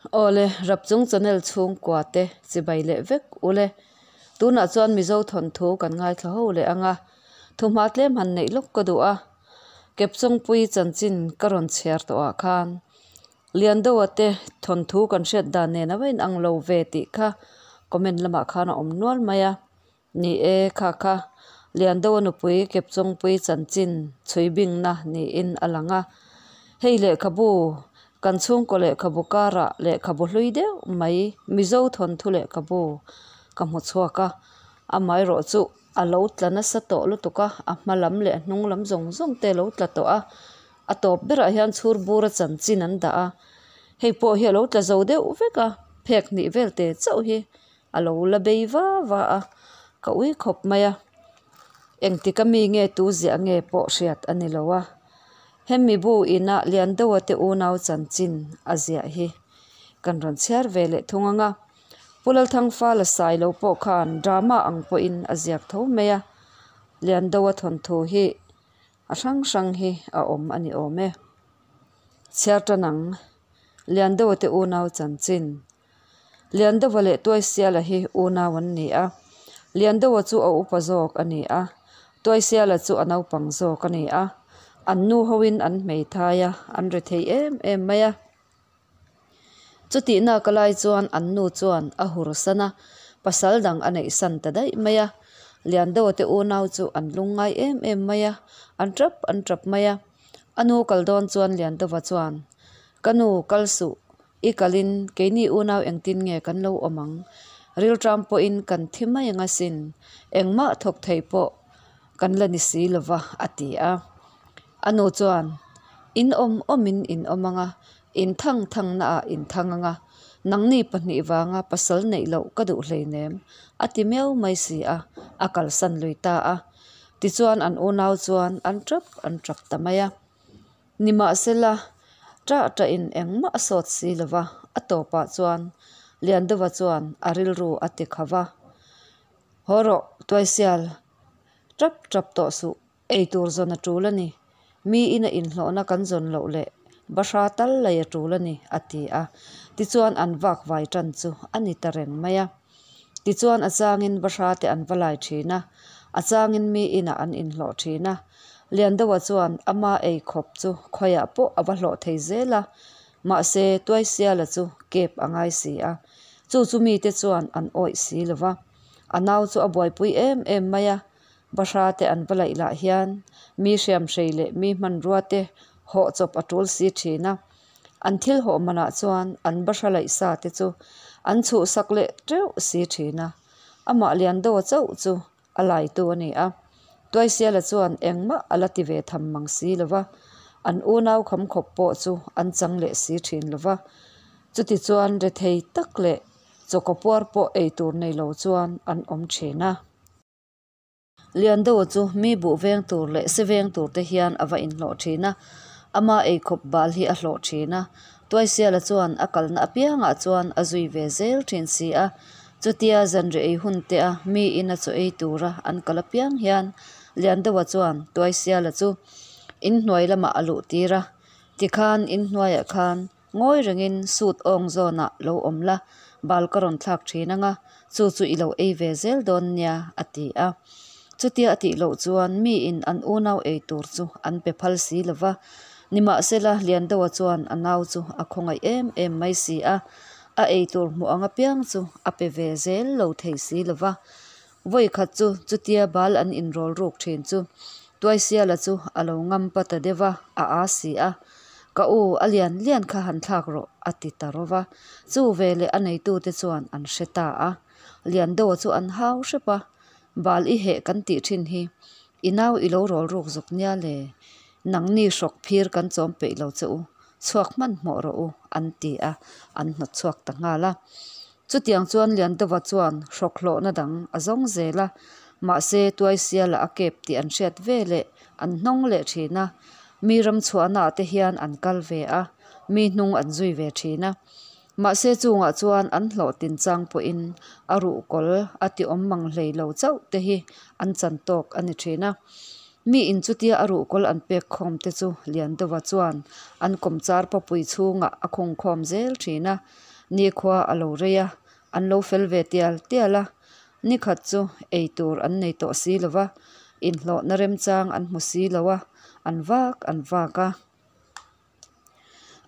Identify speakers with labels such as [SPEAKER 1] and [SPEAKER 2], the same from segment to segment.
[SPEAKER 1] Awle, Rapchung channel chhungkua te chibai leh vek ule. Tunah chuan Mizo thawnthu kan ngaithla ho leh ang a, thuhma tlem han neih lawk ka duh a. Kepchawngpui chanchin ka rawn chhiar tawhah khan Liandoa te thawnthu kan hriat dan nen a va inang lo ve tih kha comment lamah khan a awm nual mai a. Ni e, kha kha Liandoa nupui Kepchawngpui chanchin chhui bingna niin a lang a. Hei lehkhabu, kan chhungkaw lehkhabu karah lehkhabu hlui deuh mai Mizo thawnthu lehkhabu ka hmu chhuak a, amaherawh chu a lo tla nasa tawh lutuk a, a hma lam leh a hnung lam zawng zawng te a lo tla tawh a, a tawp berah hian chhur bura chanchin an dah a, hei pawh hi a lo tla zo deuh vek a, phek hnih vel te chauh hi a lo la bei va va a, ka ui khawp mai a, engtik ami nge tu ziah nge pawh hriat a ni lo a, hemi bu ina lian deuha te unau chanchin a ziah hi kan rawn chhiar ve leh thung ang a, Pu Lalthangfala sai lo pawh khan drama ang pawhin a ziak tho mai a, lian deuha thawnthu hi a hrang hrang hi a awm a ni awm e. Chhiar tan ang, lian deuha te unau chanchin. Liandova leh Tuaisiala hi unau an ni a, Liandova chu a upa zawk a ni a, Tuaisiala chu a naupang zawk a ni a. An nu hoin an hmeithai a, an ri thei em em mai a. Chutihna ka lai chuan an nu chuan a hur san a, pasal dang a neih san ta daih mai a. Liandova te unau chu an lungngai em em mai a, an tap an tap mai a. A nu kal dawn chuan Liandova chuan, Ka nu, kal suh, I kalin keini unau engtin nge kan lo awm ang? Rilṭam pawhin kan thi mai ang asin, engmah thawk thei pawh kan la ni si lova, a ti a. A nu chuan, In awm awmin in awm ang a, in thang thangnaah in thang ang a, nangni pahnih vanga pasal neih loh ka duh hleinem, a ti miau mai si a, a kalsan lui ta a. Tichuan an unau chuan an ṭap an ṭap ta mai a. Nimahsela, ṭah ṭahin engmah a sawt si lo va, a tawpah chuan Liandova chuan a rilru a ti kha va. Haw rawh, Tuaisial, ṭap ṭap tawh suh, ei tur zawn a ṭul a ni. Mi ina inhlawhna kan zawn loh leh bahra tal lei a ṭul a ni, a ti a. Tichuan an vak vai ṭan chu a ni ta reng mai a. Tichuan a changin bahra te an va lai thin a, a changin mi inah an inhlawh thin a. Liandoa chuan ama ei khawp chu khawiah pawh a va hlawh thei zel a, mahse Tuaisiala chu kep a ngai si a, chu chu mite chuan an awih si lo va. A nau chu a buaipui em em mai a, bahra te an va laih lah hian mi hriamhrei leh mi hmanrua te hawh chawp a tul si thin a. An thil hawh manah chuan an bahra laih sa te chu an chhuhsak leh teuh si thin a, amah Liandoa chauh chu a laitu a ni a. Tuaisiala chuan engmah a la ti ve tham mang si lo va, an unau kham khawp pawh chu an chang leh si thin lo va. Chuti chuan rethei tak leh chawkaw puar pawh ei tur nei lo chuan an awm thin a. Liandoa chu mi buh veng tur leh se veng tur te hian a va inhlawh thin a, ama eikhawp bal hi a hlawh thin a. Tuaisiala chuan a kalna apiangah chuan a zui ve zel thin si a, chutia zanriah ei hun te a mi ina chaw ei tura an kal apiang hian Liandoa chuan Tuaisiala chu inhnuai lamah a luh tir a, tikhan inhnuaiah khan Ngawi rengin suit awng zawnah lo awm la, bal ka rawn thlak thin ang a, chu chu i lo ei ve zel dawn nia, a ti a. Chutia a tih loh chuan miin an unau ei tur chu an pe phal si lo va. Nimahsela, Liandoa chuan a nau chu a khawngaih em em mai si a, a ei tur hmuh ang apiang chu a pe ve zel lo thei si lo va. Vawi khat chu chutia bal an inrawl ruk thin chu Tuaisiala chu a lo ngam pa ta deuh a, a aa si a. Ka u, a lian lian kha han thlak rawh, a ti ta rawh va. Chu veleh a neitute chuan an hre ta a. Liandoa chu an hau hrep a, Bal i heh kan tih thin hi, i nau i lo rawl ruk zuk nia le, nangni hrawk phir kan chawm peih lo che u, chhuak hmanhmawh rawh u, an ti a, an hnawt chhuak ta nghal a. Chutiang chuan Liandova chuan hrawk hlawhna dang a zawng zel a, mahse Tuaisiala a kep tih an hriat ve leh an hnawng leh thin a, mi ram chhuahnaah te hian an kal ve a, mi hnung an zui ve thin a. Mahse chungah chuan an hlawh tin chang pawhin a ruhkawl a ti awm mang hlei lo chauh te hi an chan tawk a ni thin a. Mi in chutia a ruhkawl an pek khawm te chu Liandova chuan an kawmchar pawpui chhungah a khung khawm zel thin a. Nikhua a lo rei a, an lo fel ve tial tial a. Nikhat chu ei tur an nei tawh si lo va, inhlawhna remchang an hmu si lo a, an vak an vak a.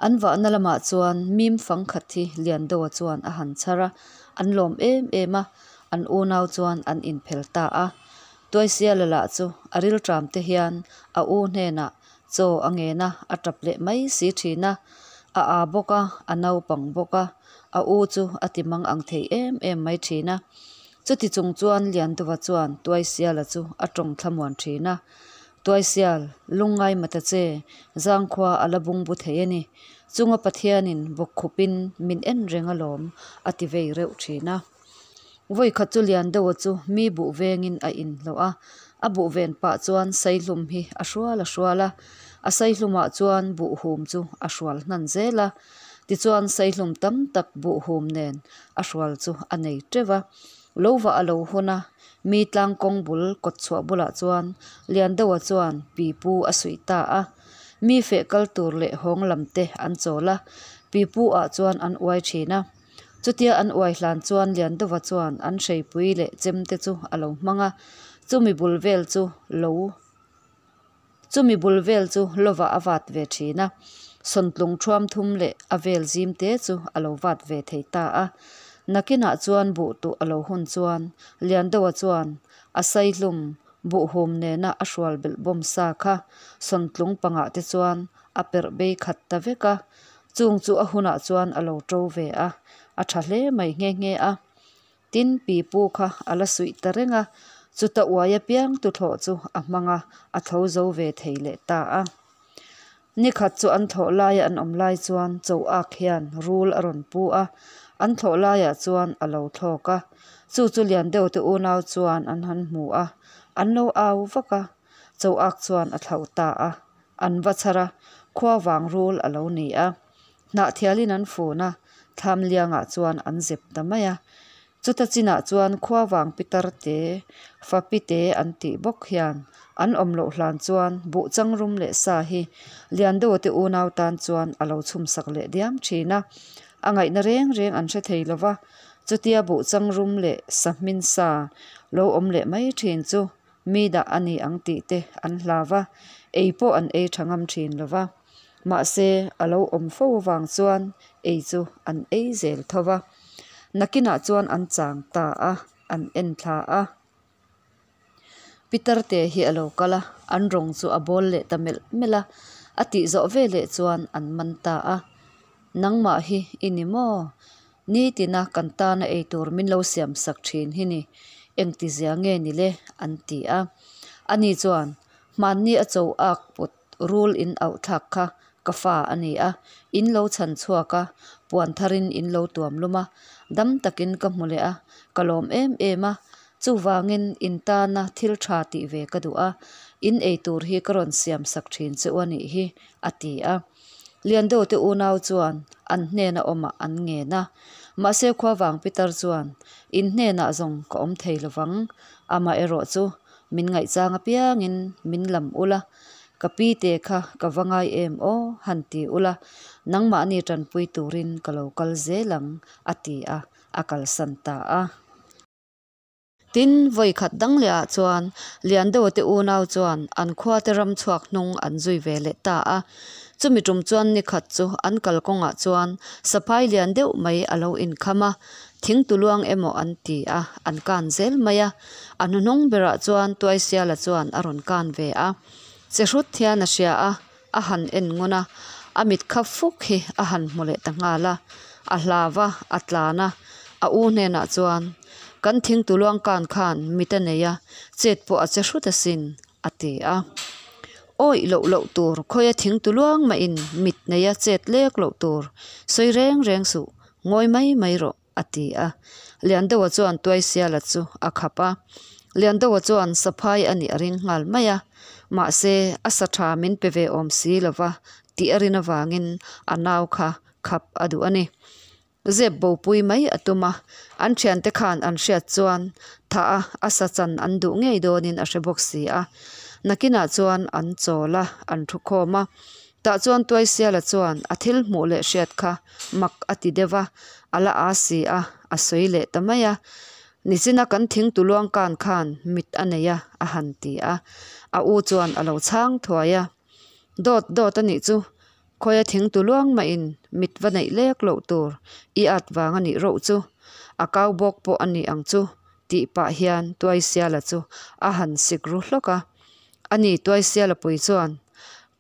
[SPEAKER 1] An vahna lamah chuan mim fang khat hi Liandoa chuan a han chhar a, an lawm em em a, an unau chuan an inphel ta a. Tuaisiala lah chu a rilṭam te hian a u hnenah chaw a ngen a, a ṭap leh mai si ṭhin a. A â bawk a, a naupang bawk a, a u chu a ti mang ang thei em em mai ṭhin a. Chuti chung chuan Liandova chuan Tuaisiala chu a tawng thlamuan ṭhin a. Tuaisial, lungngai mata che, zangkhua a la bungbu thei a ni. Chunga Pathianin bawkkhupin min en reng alawm, a ti vei reuh ṭhin a. Vawikhat chu Liandoa chu mi buh vengin a inhlawh a, a buh ven pah chuan saihlum hi a hrual a hrual a, a saihlumah chuan buhhum chu a hrual hnan zel a. Tichuan saihlum tam tak buhhum nen a hrual chu a nei teuh a. Lo vah a lo hun a, mi tlangkawng bul kawtchhuah bulah chuan Liandoa chuan pipu a suih ta a. Mi feh kal tur leh hawng lam te an chawl a, pipu ah chuan an uai thin a. Chutia an uai hlan chuan Liandova chuan an hreipui leh chem te chu a lo hmang a, chumi bul vel chu lo chumi bul vel chu lovah a vat ve thin a, sawntlung thuam thum leh a vel zim te chu a lo vat ve thei ta a. Nakinah chuan buh tuh a lo hun chuan Liandova chuan a saihlum buhhum nena a hrual belh bawm sa kha sawntlung pangah te chuan a perh bei khat ta vek a, chung chu a hunah chuan a lo to ve a, a tha hle mai nghe nghe a. Tin, pipu kha a la suih ta reng a, chuta uai apiang tuthlawh chu a hmang a, a tho zo ve thei leh ta a. Nikhat chu an thlawh laia an awm lai chuan cho ak hian rul a rawn pu a, an thlawh laiah chuan a lo thlawk a. Chu chu lian deuh te unau chuan an han hmu a, an lo au vak a. Cho ak chuan a thlauh ta a, an va chhar a, khua vang rul a lo ni a. Hnahthialin an fun a, thlam liangah chuan an zep ta mai a. Chuta chinah chuan khuavang pitar te, fapi te an tih bawk hian an awm loh hlan chuan buh changrum leh sa hi Liandova te unau tan chuan a lo chhumsak leh diam thin a. A ngaihna reng reng an hre thei lova, chutia buh changrum leh sa hmin sa lo awm leh mai thin chu mi dah a ni ang tih te an hlau va, ei pawh an ei tha ngam thin lova. Mahse, a lo awm fo avang chuan ei chu an ei zel tho va. Nakinah chuan an chang ta a, an en thla a. Pitar te hi a lo kal a, an rawng chu a bawl leh ta melh melh a. A tih zawh veleh chuan an man ta a. Nangmah hi i ni maw? Nitina kan tana ei tur min lo siam sak thin hi ni, engtizia nge ni le? an ti a. Ani chuan, Hmanni a cho ak put rul in auh thlak kha ka fa a ni a, in lo chhan chhuak a, puan tharin in lo tuam lum a, dam takin ka hmu leh a, ka lawm em em a, chuvangin in tana thil tha tih ve ka duh a, in ei tur hi ka rawn siam sak thin che u a nih hi, a ti a. Liandeuh te unau chuan an hnena awmah an ngen a, mahse khuavang pitar chuan, In hnenah zawng ka awm thei lovang, amaherawh chu min ngaihchang apiangin min lam ula, ka pi te kha ka va ngai em aw han ti ula, nangmahni tanpui turin ka lo kal zel ang, a ti a, a kalsan ta a. Tin, vawi khat dang lehah chuan Liandeuha te unau chuan an khuate ram chhuak hnung an zui ve leh ta a. Chumi tum chuan ni khat chu an kalkawngah chuan saphai lian deuh mai a lo inkham a, thing tuluang emaw an ti a, an kan zel mai a. A hnuhnung berah chuan Tuaisiala chuan a rawn kan ve a. Che hrut hian a hria a, a han en ngun a, a mit kha fuk hi a han hmu leh ta nghal a, a hlau a, a tlan a, a u hnenah chuan, Kan thing tuluang kan khan mit a nei a, chet pawh a che hrut asin, a ti a. Awih loh loh tur, khawia thing tuluang mahin mit nei a chet lek loh tur, sawi reng reng suh, ngawi mai mai rawh. a ti a. Liandeuha chuan Tuaisiala chu a khap a. Liandeuha chuan saphai a nih a ring nghal mai a. Mahse, a sa tha min pe ve awm si lo va tih a rin avangin a nau kha khap a duh a ni. Zep bopui mai a tum a, an thiante khan an hriat chuan thah a a sa chan an duh ngei dawnin a hre bawk si a. Nakinah chuan an chawl a, an thu khawm a. Tah chuan Tuaisiala chuan a thil hmuh leh hriat kha mak a ti deuh va, a la â si a, a sawi leh ta mai a. Nichina kan thingtu luangkan khan mit a nei a, a han ti a. A u chuan a lo chhang thuai a. Dawt dawt a nih chu, Khawia thingtu luang mahin mit va neih lek loh tur i at vang a nih roh chu, a kau bawk pawh a ni ang chu tih pah hian Tuaisiala chu a han sik ru hlawk a. Ani Tuaisiala pui chuan,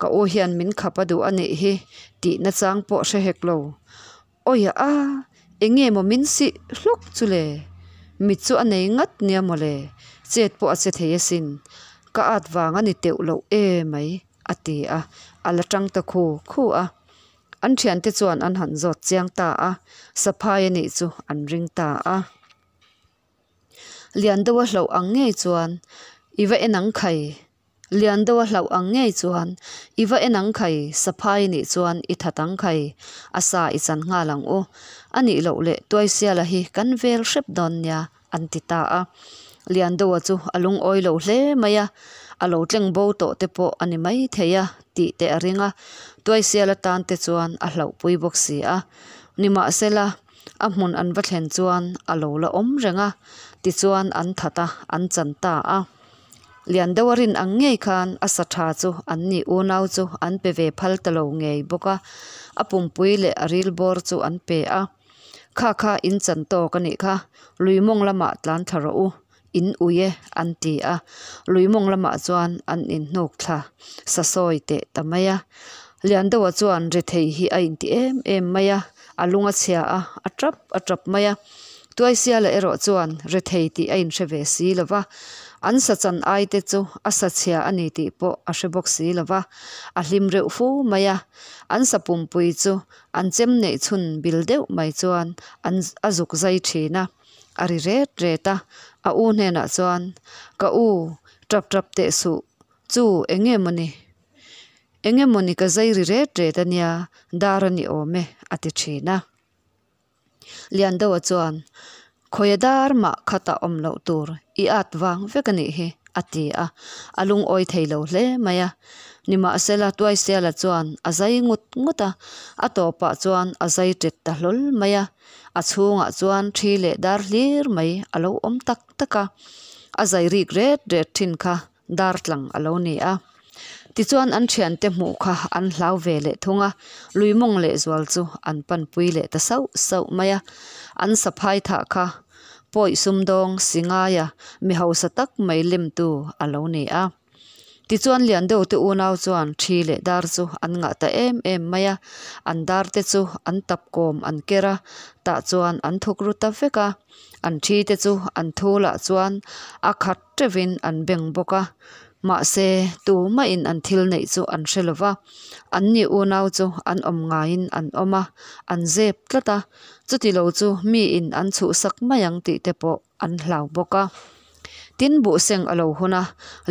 [SPEAKER 1] Ka u hian min khap a duh a nih hi tih nachang pawh hre hek lo. Awiah a, eng nge maw min sih hlawk chu le? Mit chu a nei ngat nia maw le, chet pawh a che thei asin. Ka at vang a ni teuh loh e mai, a ti a, a la tang ta khu khu a. An thiante chuan an han zawt chiang ta a, saphai a nih chu an ring ta a. Lian deuha hlauh ang ngei chuan i va en ang khai, Lian deuha hlauh ang ngei chuan i va en ang khai, saphai nih chuan i that ang khai, a sa i chan nghal ang u. A nih loh leh Tuaisiala hi kan vel hrep dawn nia an ti ta a. Lian deuha chu a lungawi lo hle mai a, a lo tleng bo tawh te pawh a ni mai thei a tih te a ring a, Tuaisiala tan te chuan a hlauhpui bawk si a. Nimahsela, A hmun an va thlen chuan a lo la awm reng a, tichuan an that a, an chan ta a. Lian deuh a rin ang ngei khan a sa tha chu an nih unau chu an pe ve phal ta lo ngei bawk a, a pumpui leh a ril bawr chu an pe a. Kha kha in chan tawk a nih kha, lui mawng lamah tlan thla rawh u, in ui e an ti a. Lui mawng lamah chuan an inhnuk thla sa sawi teh ta mai a. Lian deuha chuan rethei hi a inti em em mai a, a lung a chhia a, a tap a tap mai a. Tuaisiala erawh chuan rethei tih a inhre ve si lo va, an sa chan ai te chu a sa chhia a ni tih pawh a hre bawk si lo va, a hlim reuh fu mai a. An sa pumpui chu an chem neih chhun bil deuh mai chuan an a zuk zai thin a. A ri ret ret a, a u hnenah chuan, Ka u, tap tap teh suh, chu eng nge mawni? Eng nge mawni ka zai ri ret ret a nia, dar a ni awm e, a ti thin a. Liandoa chuan, Khawia dar mah khatah awm loh tur i at vang vek a nih hi, a ti a, a lungawi thei lo hle mai a. Nimahsela Tuaisiala chuan a zai ngut ngut a, a tawpah chuan a zai tet ta hlawl mai a. A chhungah chuan thi leh dar hlir mai a lo awm tak tak a, a zai rik ret ret thin kha dar tlang a lo ni a. Tichuan an thiante hmuh kha an hlau ve leh thung a, lui mawng leh zual chu an panpui leh ta sauh sauh mai a. An saphai thah kha pawi sumdawng si ngaia mi hausa tak mai lemtu a lo ni a. Tichuan lian deuh te unau chuan thi leh dar chu an ngah ta em em mai a, an dar te chu an tap kawm an ker a, tah chuan an thuk ru ta vek a, an thi te chu an thul ah chuan a khat teuhin an beng bawk a, mahse tumahin an thil neih chu an hre lo va, an ni unau chu an awm ngaiin an awm a, an zep tlat a, chuti lo chu miin an chhuhsak mai ang tih te pawh an hlau bawk a. Tin buhseng a lo hun a,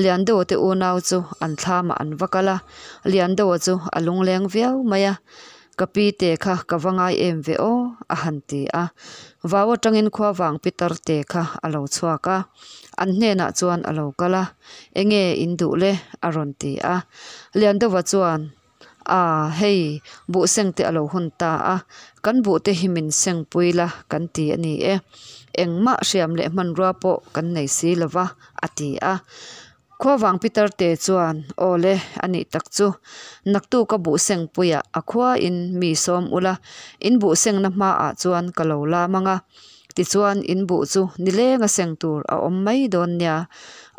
[SPEAKER 1] Liandoa te unau chu an thlamah an va kal a, Liandoa chu a lungleng viau mai a, Ka pi te kha ka va ngai em ve aw a han ti a. Vau atangin khua vang pitar te kha a lo chhuak a, an hnenah chuan a lo kal a, Enge in duh le? a rawn ti a. Liandoa chuan A, hei, buh seng te a lo hun ta a, kan buh te hi min seng pui la kan ti a ni e. Engmah hriam leh hmanrua pawh kan nei si lo va, a ti a. Khuavang Peter te chuan, Aw le, a nih tak chu. Naktuk a buh seng puiah a khuain mi sawm ula, in buh sengna hmaah chuan ka lo lam ang a. Tichuan, in buh chu nileng a seng tur a awm mai dawn nia.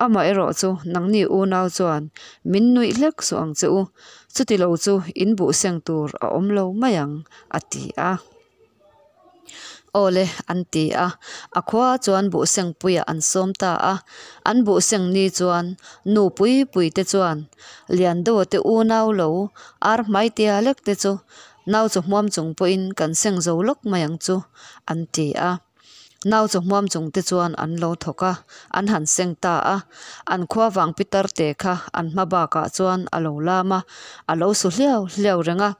[SPEAKER 1] Amaherawh chu nangni unau chuan min nuih hlek suh ang che u, chuti lo chu in buh seng tur a awm lo mai ang, a ti a. Aw le, an ti a. A khua chuan buh seng puiah an sawm ta a. An buh seng ni chuan nu pui pui te chuan Liandoa te unau lo ar hmaitia lek te chu Nau chu hmuam chung pawhin kan seng zo lawk mai ang chu, an ti a. Nau chu hmuam chung te chuan an lo thawk a, an han seng ta a. An khua vang pitar te kha an hma bakah chuan a lo lam a, a lo su hliau hliau reng a.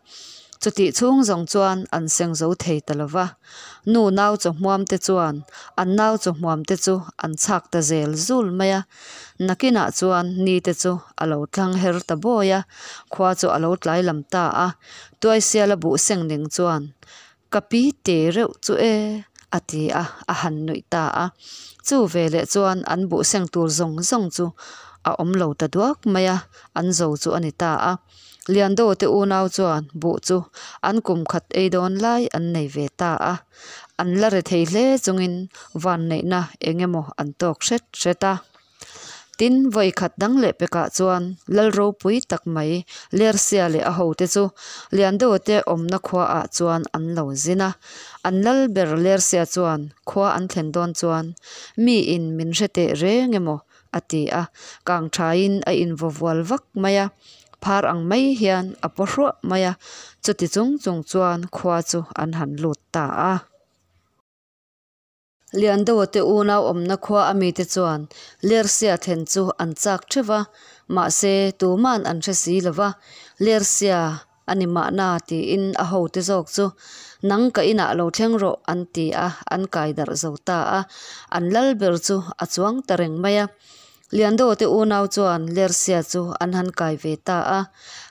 [SPEAKER 1] Chutih chhung zawng chuan an seng zo thei ta lo va. Nu nau chaw hmuam te chuan an nau chaw hmuam te chu an chhak ta zel zul mai a. Nakinah chuan ni te chu a lo thlang her ta bawi a, khua chu a lo tlai lam ta a. Tuaisiala buh seng ning chuan, Ka pi te reuh chu e, a ti a, a han nuih ta a. Chu veleh chuan an buh seng tur zawng zawng chu a awm lo ta duak mai a, an zo chu a ni ta a. Liando te unau chuan buh chu an kum khat ei dawn lai an nei ve ta a. An la re thei hle chungin vanneihna eng emaw an tawk hret hret a. Tin, vawi khat dang leh pekah chuan lal ropui tak mai Lersia leh a hote chu Liando te awmna khuaah chuan an lo zin a. An lal ber Lersia chuan khua an thlen dawn chuan miin min hre teh reng emaw a ti a, kang thain a invaw vual vak mai a, phar ang mai hian a paw hruah mai a, chuti chung chung chuan khua chu an han lut ta a. Liandoa te unau awmna khua a mite chuan Lersia thlen chu an chak theuh a, mahse tuman an hre si lo va, Lersia a ni mahna tiin a hote zawk chu nang ka inah lo thleng rawh an ti a, an kai darh zo ta a, an lal ber chu a chuang ta reng mai a. Liandoa te unau chuan Lersia chu an han kai ve ta a,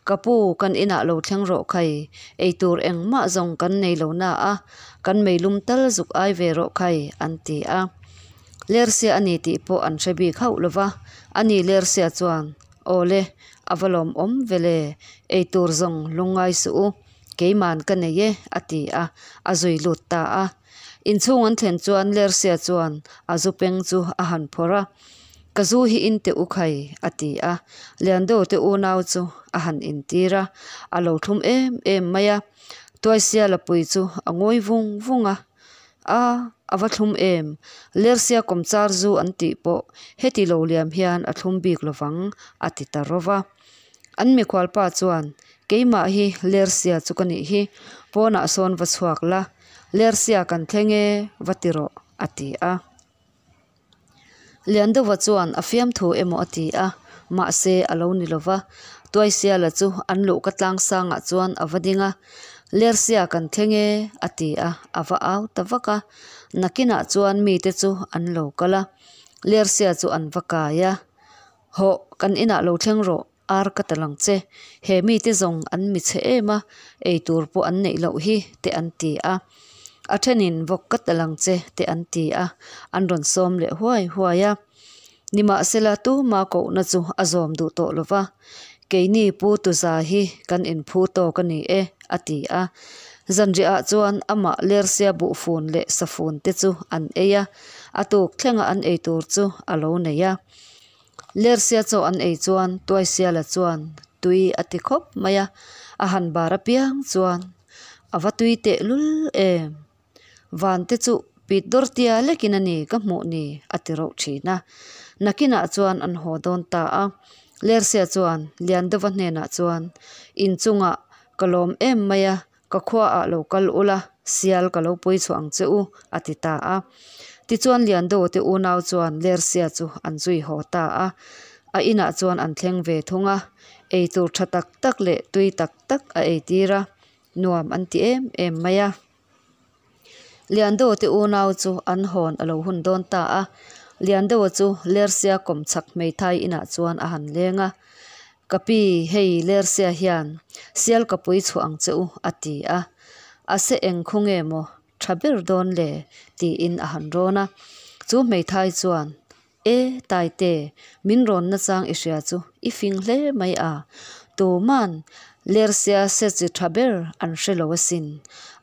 [SPEAKER 1] Ka pu, kan inah lo thleng rawh khai, eitur engmah zawng kan nei lo na a, kan meilum tal zuk ai ve rawh khai, an ti a. Lersia a ni tih pawh an hre bik hauh lo va, ani Lersia chuan, Awle, a va lawmawm ve le, eitur zawng lungngai suh u, keiman ka nei e, a ti a, a zui lut ta a. Inchhung an thlen chuan Lersia chuan a zu peng chu a han phawrh a, Ka zu hi in teh u khai, a ti a. Liando te unau chu a han intir a, a lo thlum em em mai a. Tuaisiala pui chu a ngawi vung vung a, A, a va thlum em? Lersia kawmchar zu an tih pawh heti lo liam hian a thlum bik lovang, a ti ta ro va. An mikhualpa chuan, Keimah hi Lersia chu ka nih hi, pawnah sawn va chhuak la, Lersia kan thleng e, va ti rawh, a ti a. Liandova chuan a fiamthu emaw a ti a, mahse a lo ni lova. Tuaisiala chu an luhka tlang sangah chuan a va ding a, Lersia kan thleng e, a ti a, a va au ta vak a. Nakinah chuan mite chu an lo kal a, Lersia chu an va kai a, Hawh, kan inah lo thleng rawh, ar ka ta lang che, he mite zawng an mi chhe em a, ei tur pawh an neih loh hi, te an ti a. A thenin vawk ka ta lang che, te an ti a, an rawn sawm leh huai huai a. Nimahsela tuma kohna chu a zawm duh tawh lo va, Keini Pu Tuza hi kan inphu tawk a ni e, a ti a. Zanriah chuan amah Lersia buhfun leh safun te chu an ei a, a tuk thlenga an ei tur chu a lo nei a. Lersia chaw an ei chuan Tuaisiala chuan tui a ti khawp mai a, a han bar apiang chuan a va tui teh lul em. Van te chu pit dawr tia lekin a ni ka hmuh ni a ti rauh thin a. Nakinah chuan an haw dawn ta a. Lersia chuan Liandova hnenah chuan inchungah ka lawm em mai a, Ka khuaah lo kal ula, sial ka lo pui chhuah ang che u, a ti ta a. Tichuan Liando te unau chuan Lersia chu an zui haw ta a. A inah chuan an thleng ve thung a, eitur tha tak tak leh tui tak tak a eitir a, nuam an ti em em mai a. Liando te unau chu an hawn a lo hun dawn ta a. Liando chu Lersia kawmchhak hmeithai inah chuan a han leng a. Ka pi, hei Lersia hian sial ka pui chhuah ang che u, a ti a. A se eng khu nge maw tha ber dawn le? tiin a han rawn a. Chu hmeithai chuan, E, Taite, min rawn nachang i hria chu i fing hle mai a. Tuman Lersia se chi tha ber an hre lo asin.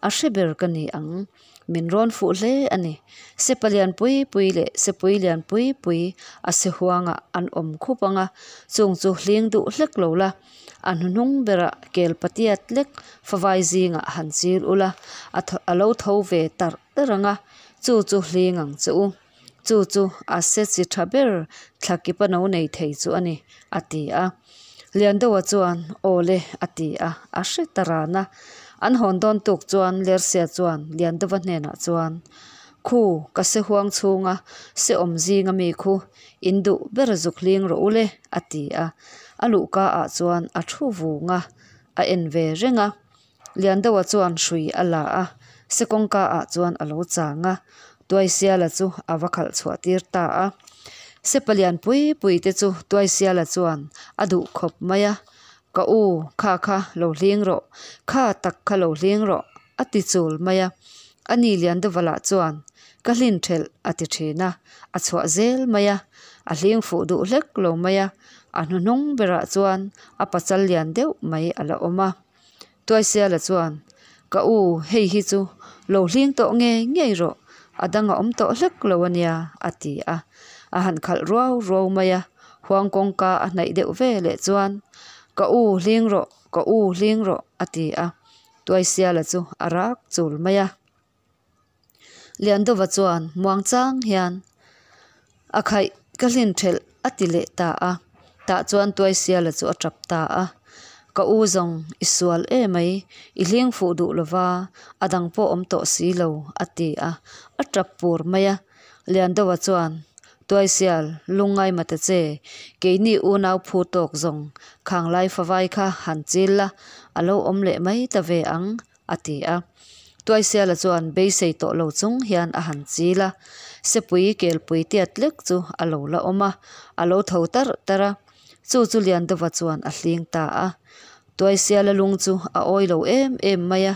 [SPEAKER 1] A hre ber ka ni ang. Min rawn fuh hle a ni. Sepa lian pui pui leh sepui lian pui pui a se huangah an awm khup ang a, chung chu hling duh hlek lo la, a hnuhnung berah kel patiat lek favai zingah han chil ula, a a lo tho ve tarh tarh ang a, chu chu hling ang che u. Chu chu a se chi tha ber thla kipa no nei thei chu a ni, a ti a. Liandoa chuan, Aw le, a ti a, a hre ta ran a. An hawn dawn tuk chuan Lersia chuan Liandova hnenah chuan, Khu, ka se huang chhunga se awm zinga mi khu in duh ber zuk hling rawh u le, a ti a. A luhka ah chuan a thu vung a, a en ve reng a. Liandoa chuan hrui a la a, se kawngka ah chuan a lo chang a, Tuaisiala chu a va khalh chhuah tir ta a. Se palian pui pui te chu Tuaisiala chuan a duh khawp mai a, Ka u, kha kha lo hling rawh, kha tak kha lo hling rawh, a ti chul mai a. Ani Liandova lah chuan, Ka hlin thelh, a ti thin a, a chhuah zel mai a, a hling fuh duh hlek lo mai a, a hnuhnung berah chuan a pachal lian deuh mai a la awm a. Tuaisiala chuan, Ka u, hei hi chu lo hling tawh ngei ngei rawh, a dang a awm tawh hlek lo a nia, a ti a. A han khalh ruau ruau mai a, huang kawngka a hnaih deuh ve leh chuan, Ka u, hling rawh, ka u, hling rawh, a ti a. Tuaisiala chu a rak chul mai a. Liandova chuan muang chang hian, A khaih, ka hlin thelh, a ti leh ta a. Tah chuan Tuaisiala chu a tap ta a. Ka u zawng, i sual e mai, i hling fuh duh lova, a dang pawh awm tawh si lo, a ti a. A tap pur mai a. Liandova chuan, Tuaisial, lungngai mate che, keini unau phu tawk zawng, khanglai favai kha han chil la, a lo awm leh mai ta ve ang, a ti a. Tuaisiala chuan beisei tawh lo chung hian a han chil a, sepui kelpui tiat lek chu a lo la awm a, a lo tho tarh tarh a. Chu chu Liandova chuan a hling ta a. Tuaisiala lung chu a awi lo em em mai a,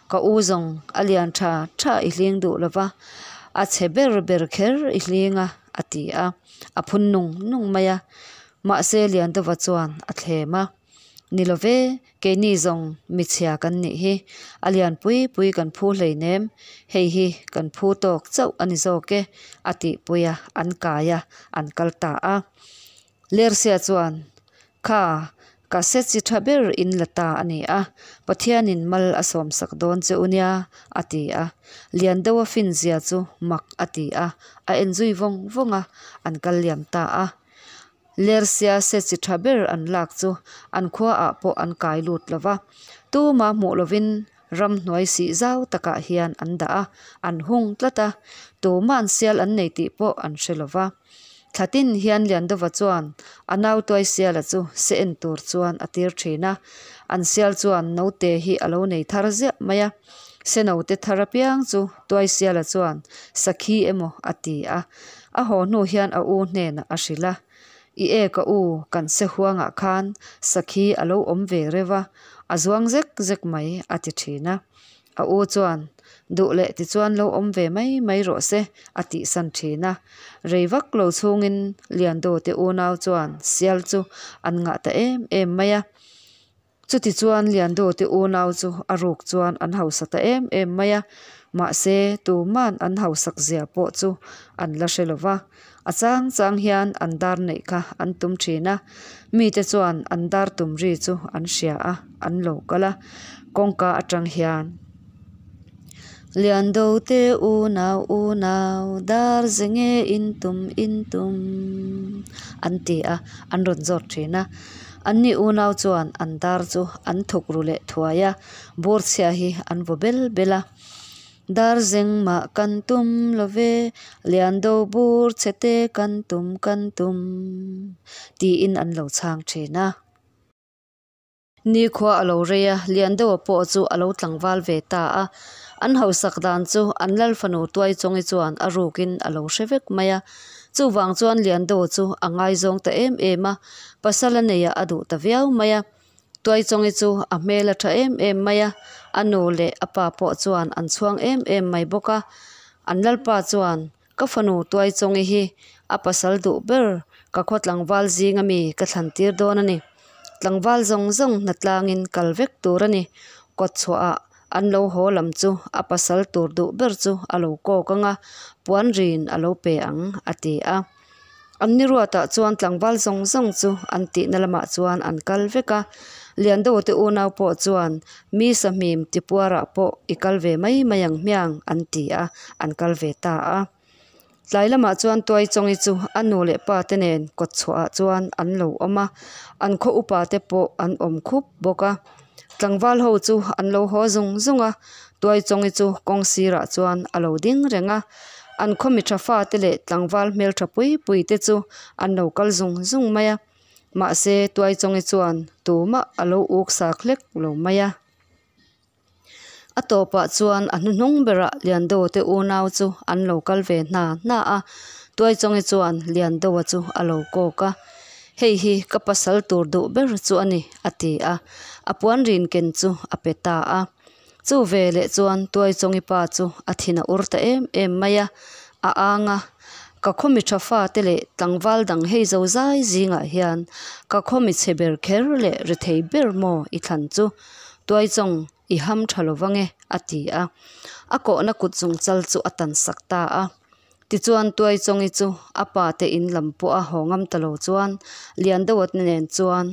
[SPEAKER 1] Ka u zawng a lian tha tha i hling duh lo va, a chhe ber ber kher i hling a, a ti a. A phun nung nung mai a. Mahse Liandova chuan a thlem a. Ni lo ve, keini zawng michhia kan nih hi, a lian pui pui kan phu hleinem, hei hi kan phu tawk chauh a ni zawk e, a tihpui a, an kai a, an kal ta a. Lersia chuan, Kha, ka se chi tha ber in la ta a ni a, Pathianin mal a sawmsak dawn che u nia, a ti a. Lian deuha finzia chu mak a ti a, a enzui vawng vawng a, an kal liam ta a. Lersia se chi tha ber an lak chu an khua ah pawh an kai lut lo va, tuma hmuh lovin ramhnuai sih zau takah hian an dah a, an hung tlat a, tuma'n sial an nei tih pawh an hre lo va. Thlatin hian Liandova chuan a nau Tuaisiala chu se en tur chuan a tir thin a, an sial chuan note hi a lo nei thar ziah mai a, se note thar apiang chu Tuaisiala chuan sakhi emaw a ti a, A haw hnu hian a u hnenah a hrilh a, I e ka u, kan se huangah khan sakhi a lo awm ve reuh a, a zuang zek zek mai, a ti thin a. A u chuan, Duh leh tichuan lo awm ve mai mai rawh se, a tihsan thin a. Rei vak lo chhungin Liando te unau chuan sial chu an ngah ta em em mai a. Chutichuan Liando te unau chu a ruk chuan an hausa ta em em mai a, mahse tuman an hausak zia pawh chu an la hre lo va. A chang chang hian an dar neih kha an tum thin a, mite chuan an dar tum ri chu an hria a, an lo kal a, kawngka atang hian. Liando te unau unau dar ze nge in tum in tum an ti a, an rawn zawt thin a. Anni unau chuan an dar chu an thuk ru leh thuai a, bur chhia hi an vaw bel bel a. Dar zeng mah kan tum lo ve, Liando bur chhe te kan tum kan tum tiin an lo chhang thin a. Nikhua a lo rei a, Liandoa pawh chu a lo tlangval ve ta a. An hausak dan chu an lal fanu Tuaichawngi chuan a rukin a lo hre vek mai a. Chuvang chuan Liandoa chu a ngaizawng ta em em a, pasal a neiah a duh ta viau mai a. Tuaichawngi chu a hmel a tha em em mai a, a nu leh a pa pawh chuan an chhuang em em mai bawk a. An lalpa chuan Ka fanu Tuaichawngi hi a pasal duh ber ka khaw tlangval zinga mi ka thlan tir dawn a ni. Tlangval zawng zawng hna tlangin kal vek tur a ni. Kawt chhuahah an lo haw lam chu a pasal tur duh ber chu a lo kawk ang a, puan rin a lo pe ang, a ti a. An ni ruatah chuan tlangval zawng zawng chu an tihna lamah chuan an kal vek a. Liando te unau pawh chuan mi sahmim tipuarah pawh i kal ve mai mai ang hmiang an ti a, an kal ve ta a. Tlai lamah chuan Tuaichawngi chu a nu leh pa te nen kawt chhuahah chuan an lo awm a, an khaw upa te pawh an awm khup bawk a. Tlangval ho chu an lo haw zung zung a, Tuaichawngi chu kawng sirah chuan a lo ding reng a. An khaw mi tha fate leh tlangval hmeltha pui pui te chu an lo kal zung zung mai a. Mahse Tuaichawngi chuan tumah a lo uk sak hlek lo mai a. A tawpah chuan a hnuhnung berah Liandoa te unau chu an lo kal ve hna hna a, Tuaichawngi chuan Liandoa chu a lo kawk a, Hei hi ka pasal tur duh ber chu a ni, a ti a, a puan rin ken chu a pe ta a. Chu veleh chuan Tuaichawngi pa chu a thin a ur ta em em mai a, a ang a, Ka khaw mi tha fate leh tlangval dang hei zo zai zingah hian ka khaw mi chhe ber kher leh rethei ber maw i thlan chu Tuaichawng i ham tha lo vang e, a ti a. A kawhna kut zung chal chu a tan sak ta a. Tichuan Tuaichawngi chu a pa te in lam pawh a haw ngam ta lo chuan Liandoa nen chuan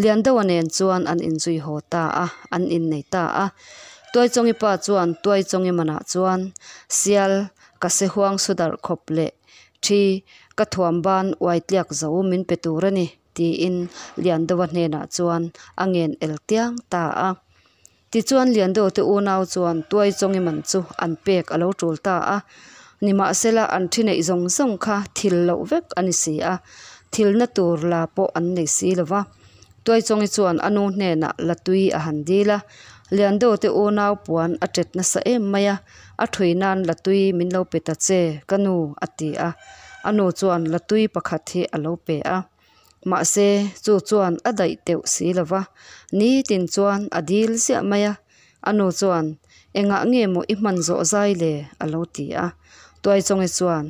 [SPEAKER 1] Liandoa nen chuan an inzui haw ta a, an innei ta a. Tuaichawngi pa chuan Tuaichawngi manah chuan sial ka se huang su darh khawp leh thi ka thuam ban uai tliak zo min pe tur a ni tiin Liandoa hnenah chuan a ngen el tiang ta a. Tichuan Liandoa te unau chuan Tuaichawngi man chu an pek a lo tul ta a, nimahsela an thi neih zawng zawng kha thil loh vek a ni si a, thilna tur la pawh an nei si lo va. Tuaichawngi chuan a nu hnenah la tui a han dil a, Liandoa te unau puan a tet nasa em mai a, a thui nan la tui min lo pe ta che ka nu a ti a, a nu chuan la tui pakhat hi a lo pe a. Mahse, chu chuan a daih teuh si lo va, nitin chuan a dil ziah mai a. A nu chuan, Engah nge maw i hman zawh zai le? a lo ti a. Tuaichawngi chuan,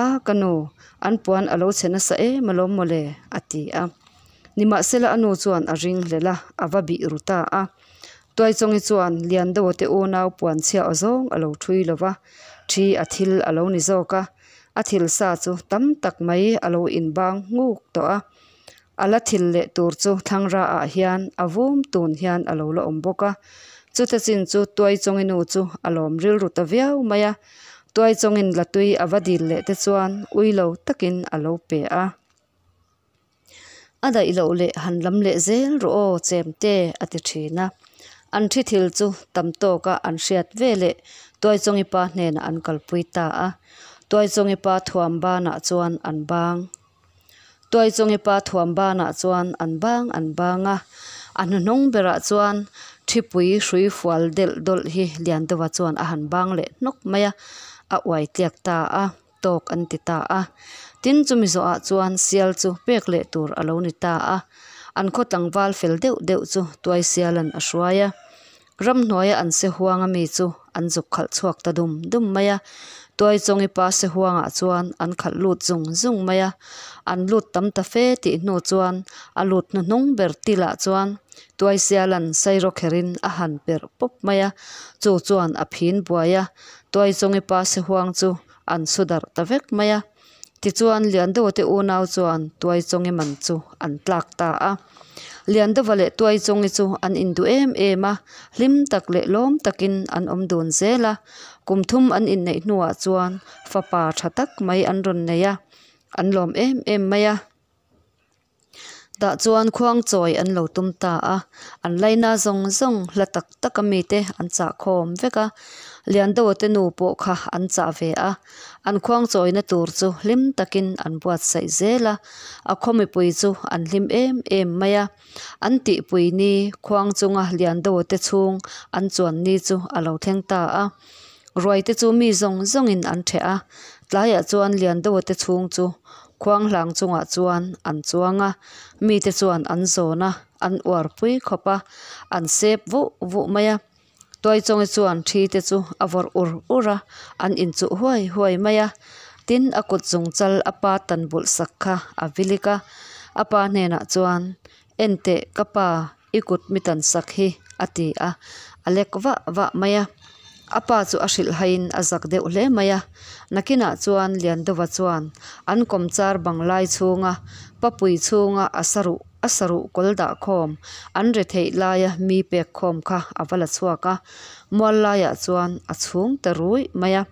[SPEAKER 1] A, ka nu, an puan a lo chhe nasa em alawm maw le? a ti a. Nimahsela a nu chuan a ring hlel a, a va bih ru ta a. Tuaichawngi chuan Liandoa te unau puan chhia aw zawng a lo thui lo va, thi a thil a lo ni zawk a. A thil sa chu tam tak mai a lo inbang nghuk tawh a, a la thil leh tur chu thlangra ah hian a vum tun hian a lo la awm bawk a. Chuta chin chu Tuaichawngi nu chu a lawm rilru ta viau mai a, Tuaichawngin la tui a va dil leh te chuan ui lo takin a lo pe a. A daih loh leh han lam leh zel rawh aw chemte a ti thin a. An thi thil chu tam tawka an hriat ve leh Tuaichawngi pa hnenah an kalpui ta a. Tuaichawngi pa thuam banah chuan an bang. Tuaichawngi pa thuam banah chuan an bang an bang a. A hnuhnung berah chuan thipui hrui fual delh dawlh hi Liandova chuan a han bang leh hnawk mai a, a uai tliak ta a. tawk an ti ta a. Tin, chumi zawhah chuan sial chu pek leh tur a lo ni ta a. An khaw tlangval fel deuh deuh chu Tuaisiala'n a hruai a. Ramhnuaia an se huanga mi chu an zuk khalh chhuak ta dum dum mai a. Tuaichawngi pa se huangah chuan an khalh lut zung zung mai a. An lut tam ta fe tih hnu chuan a lut hnuhnung ber tilah chuan Tuaisiala'n sairawkherin a han perh pawp mai a. Chu chuan a phin buai a. Tuaichawngi pa se huang chu an su darh ta vek mai a. Tichuan Liandoa te unau chuan Tuaichawngi man chu an tlak ta a. Liandova leh Tuaichawngi chu an induh em em a, hlim tak leh lawm takin an awm dun zel a. Kum thum an inneih hnuah chuan fapa tha tak mai an rawn nei a, an lawm em em mai a. Tah chuan khuang chawi an lo tum ta a, an laina zawng zawng hla tak tak a mite an chah khawm vek a, Liandoa te nu pawh kha an chah ve a, an khuang chawina tur chu hlim takin an buatsaih zel a, a khaw mipui chu an hlim em em mai a, an tihpui ni khuang chunga Liandoa te chhung an chuan ni chu a lo thleng ta a, ruai te chu mi zawng zawngin an ṭheh a, tlaiah chuan Liandoa te chhung chu Khuang hlang chungah chuan an chuang a, mite chuan an zawn a, an uar pui khawp a, an sep vuh vuh mai a. Tuaichawngi chuan thi te chu a vawrh ur ur a, an inchuh huai huai mai a. Tin, a kut zung chal a pa tan bulh sak kha a vilik a, a pa hnenah chuan, Enteh ka pa, i kut mi tan sak hi, a ti a, a lek vah vah mai a. A pa chu a hrilh haiin a zak deuh hle mai a. Nakinah chuan Liandova chuan an kawmchar bang lai chhunga papui chhunga a saruh a saruh kawl dah khawm an re theih laia mi pek khawm kha a va la chhuak a, mual laiah chuan a chhung ta ruih mai a.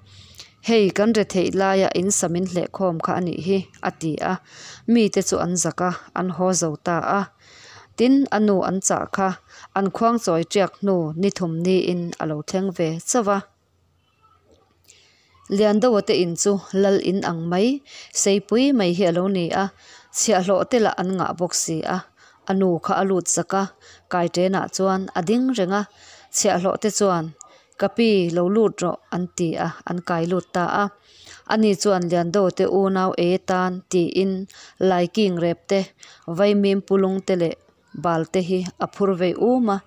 [SPEAKER 1] Hei kan re theih laia in sa min hleh khawm kha a nih hi, a ti a. Mite chu an zak a, an haw zo ta a. Tin, a nu an chah kha an khuang chawi ṭiak hnu ni thum niin a lo thleng ve chauh a. Liandoa te in chu lal in ang mai, seipui mai hi a lo ni a, chhiahhlawh te lah an ngah bawk si a. A nu kha a lut zak a, kaiṭenah chuan a ding reng a. Chhiahhlawh te chuan, Ka pi, lo lut rawh, an ti a, an kai lut ta a. Ani chuan Liando te unau ei atan tiin laiking rep te, vaimim pulung te leh bal te hi a phur vei um a.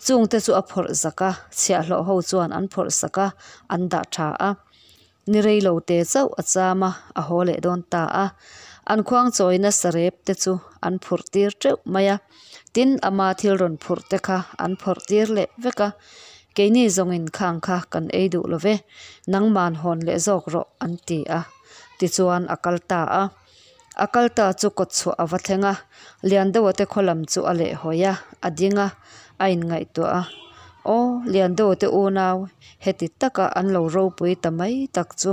[SPEAKER 1] Chung te chu a phawrh zak a, chhiahhlawh ho chuan an phawrh sak a, an dah tha a. Ni rei lo te chauh a cham a, a haw leh dawn ta a. An khuang chawina sarep te chu an phurh tir teuh mai a. Tin, ama thil rawn phurh te kha an phawrh tir leh vek a. Keini zawngin khang kha kan ei duh lo ve, nangman hawn leh zawk rawh an ti a. Tichuan a kal ta a. A kal ta chu kawtchhuah a va thleng a, Liandoa te khaw lam chu a lehhawi a, a ding a, a inngaihtuah a. Aw, Liandoa te unau, heti taka an lo ropui ta mai tak chu,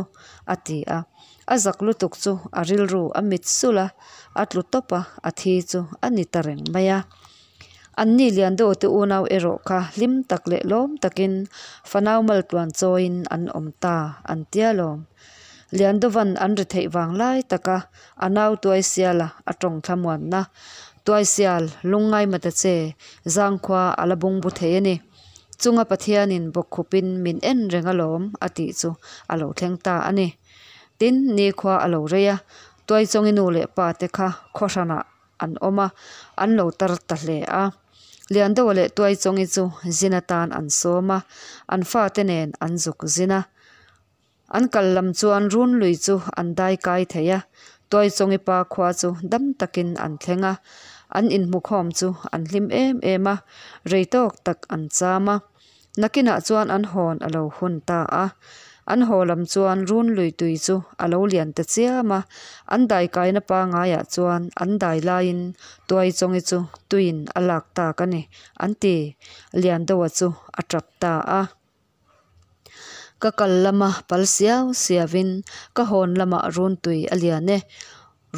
[SPEAKER 1] a ti a. A zak lutuk chu a rilru a mit sulh a, a tlu tawp a, a thi chu a ni ta reng mai a. Anni Liandoa te unau erawh kha hlim tak leh lawm takin fanau maltluan chawiin an awm ta an tia lawm. Liandovan an ri theih vang lai taka a nau Tuaisiala a tawng thlamuanna. Tuaisial, lungngai mata che, zangkhua a la bungbu thei a ni. Chunga Pathianin bawkkhupin min en reng alawm a tih chu a lo thleng ta a ni. Tin, nikhua a lo rei a, Tuaichawngi nu leh pa te kha khawhranah an awm a, an lo tar ta hle a. Liandoa leh Tuaichawngi chu zin atan an sawm a, an fate nen an zuk zin a. An kal lam chuan run lui chu an dai kai thei a, Tuaichawngi pa khua chu dam takin an thleng a, an inhmukhawm chu an hlim em em a, rei tawk tak an cham a. Nakinah chuan an hawn a lo hun ta a, an haw lam chuan run lui tui chu a lo lian ta chiam a, an dai kaina pangaiah chuan an dai laiin Tuaichawngi chu tuiin a lak tak a ni, an ti. Liandoa chu a tap ta a. Ka kal lama pal siau siauin ka hawn lamah runtui a lian e.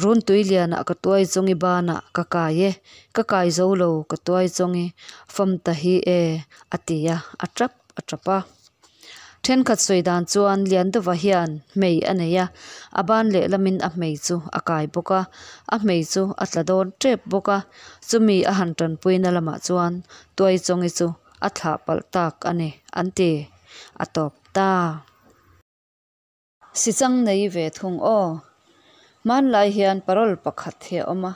[SPEAKER 1] Runtui lianah ka tuai chawngi banah ka kai e, ka kai zo lo ka tuai chawngi fam ta hi e, a ti a, a tap a tap a. Thenkhat sawi dan chuan Liandova hian hmei a nei a, a ban lehlamin a hmei chu a kai bawk a, a hmei chu a tla dawn tep bawk a, chumi a han tanpuina lamah chuan tuai chawngi chu A thlah palh tak a ni, an ti. A tawp ta. Sichang nei ve thung aw. Hmanlai hian parole pakhat hi a awm a,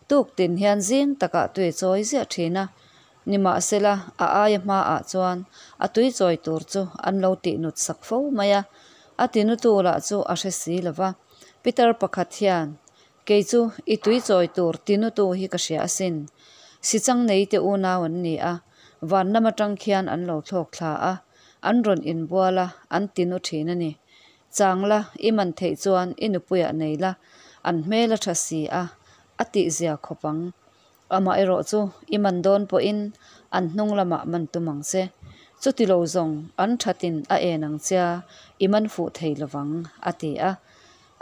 [SPEAKER 1] tuk tin hian zing takah tui chawi ziah thin a. Nimahsela, a aia hmaah chuan a tui chawi tur chu an lo tihnut sak fo mai a. A tinutu lah chu a hre si lo va. Pitar pakhat hian Kei chu i tui chawi tur tinutu hi ka hria asin. Sichang nei te unau an ni a, van lam atang khian an lo thlawk thla a, an rawn inbual a, an tinu thin a ni. Chang la, i man theih chuan i nupuiah nei la, an hmel a tha si a, a tihzia khawp ang. Amaherawh chu i man dawn pawhin an hnung lamah man tum ang che. Chuti lo zawng an thatin a en ang chia, i man fuh thei lovang, a ti a.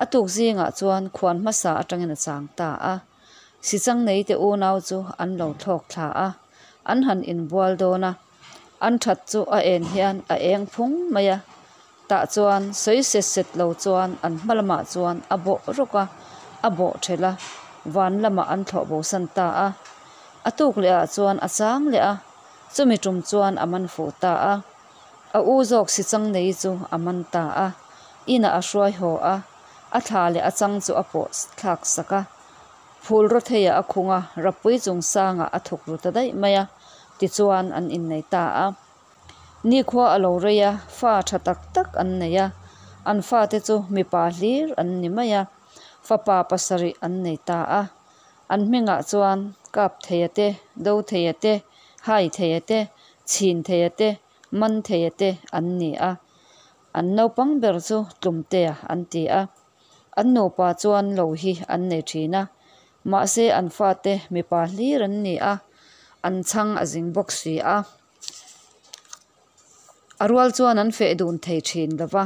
[SPEAKER 1] A tuk zingah chuan khuan hmasa atangin a chang ta a. Sichang neite unau chu an lo thlawk thla a, an han inbual dawn a. An that chu a en hian a eng phung mai a. Tah chuan sawi set set lo chuan an hma lamah chuan a bawh rawk a, a bawh thelh a, van lamah an thlawh bosan ta a. A tuk lehah chuan a chang leh a, chumi tum chuan a man fuh ta a. A u zawk sichang nei chu a man ta a, inah a hruai haw a, a thla leh a chang chu a pawh thlak sak a. Phul rawtheiah a khung a, Rapui chung sangah a thuk ru ta daih mai a, tichuan an innei ta a. Nikhua a lo rei a, fa tha tak tak an nei a, an fate chu mipa hlir an ni mai a, fapa pasarih an nei ta a. An hmingah chuan kap theia te, do theia te, hai theia te, chhin theia te, man theia te an ni a. An naupang ber chu Tlumtea an ti a. An nupa chuan lo hi an nei thin a. Mahse an fate mipa hlir an ni a, an chhang a zing bawk si a. A rual chuan an feh dun thei thin lo va,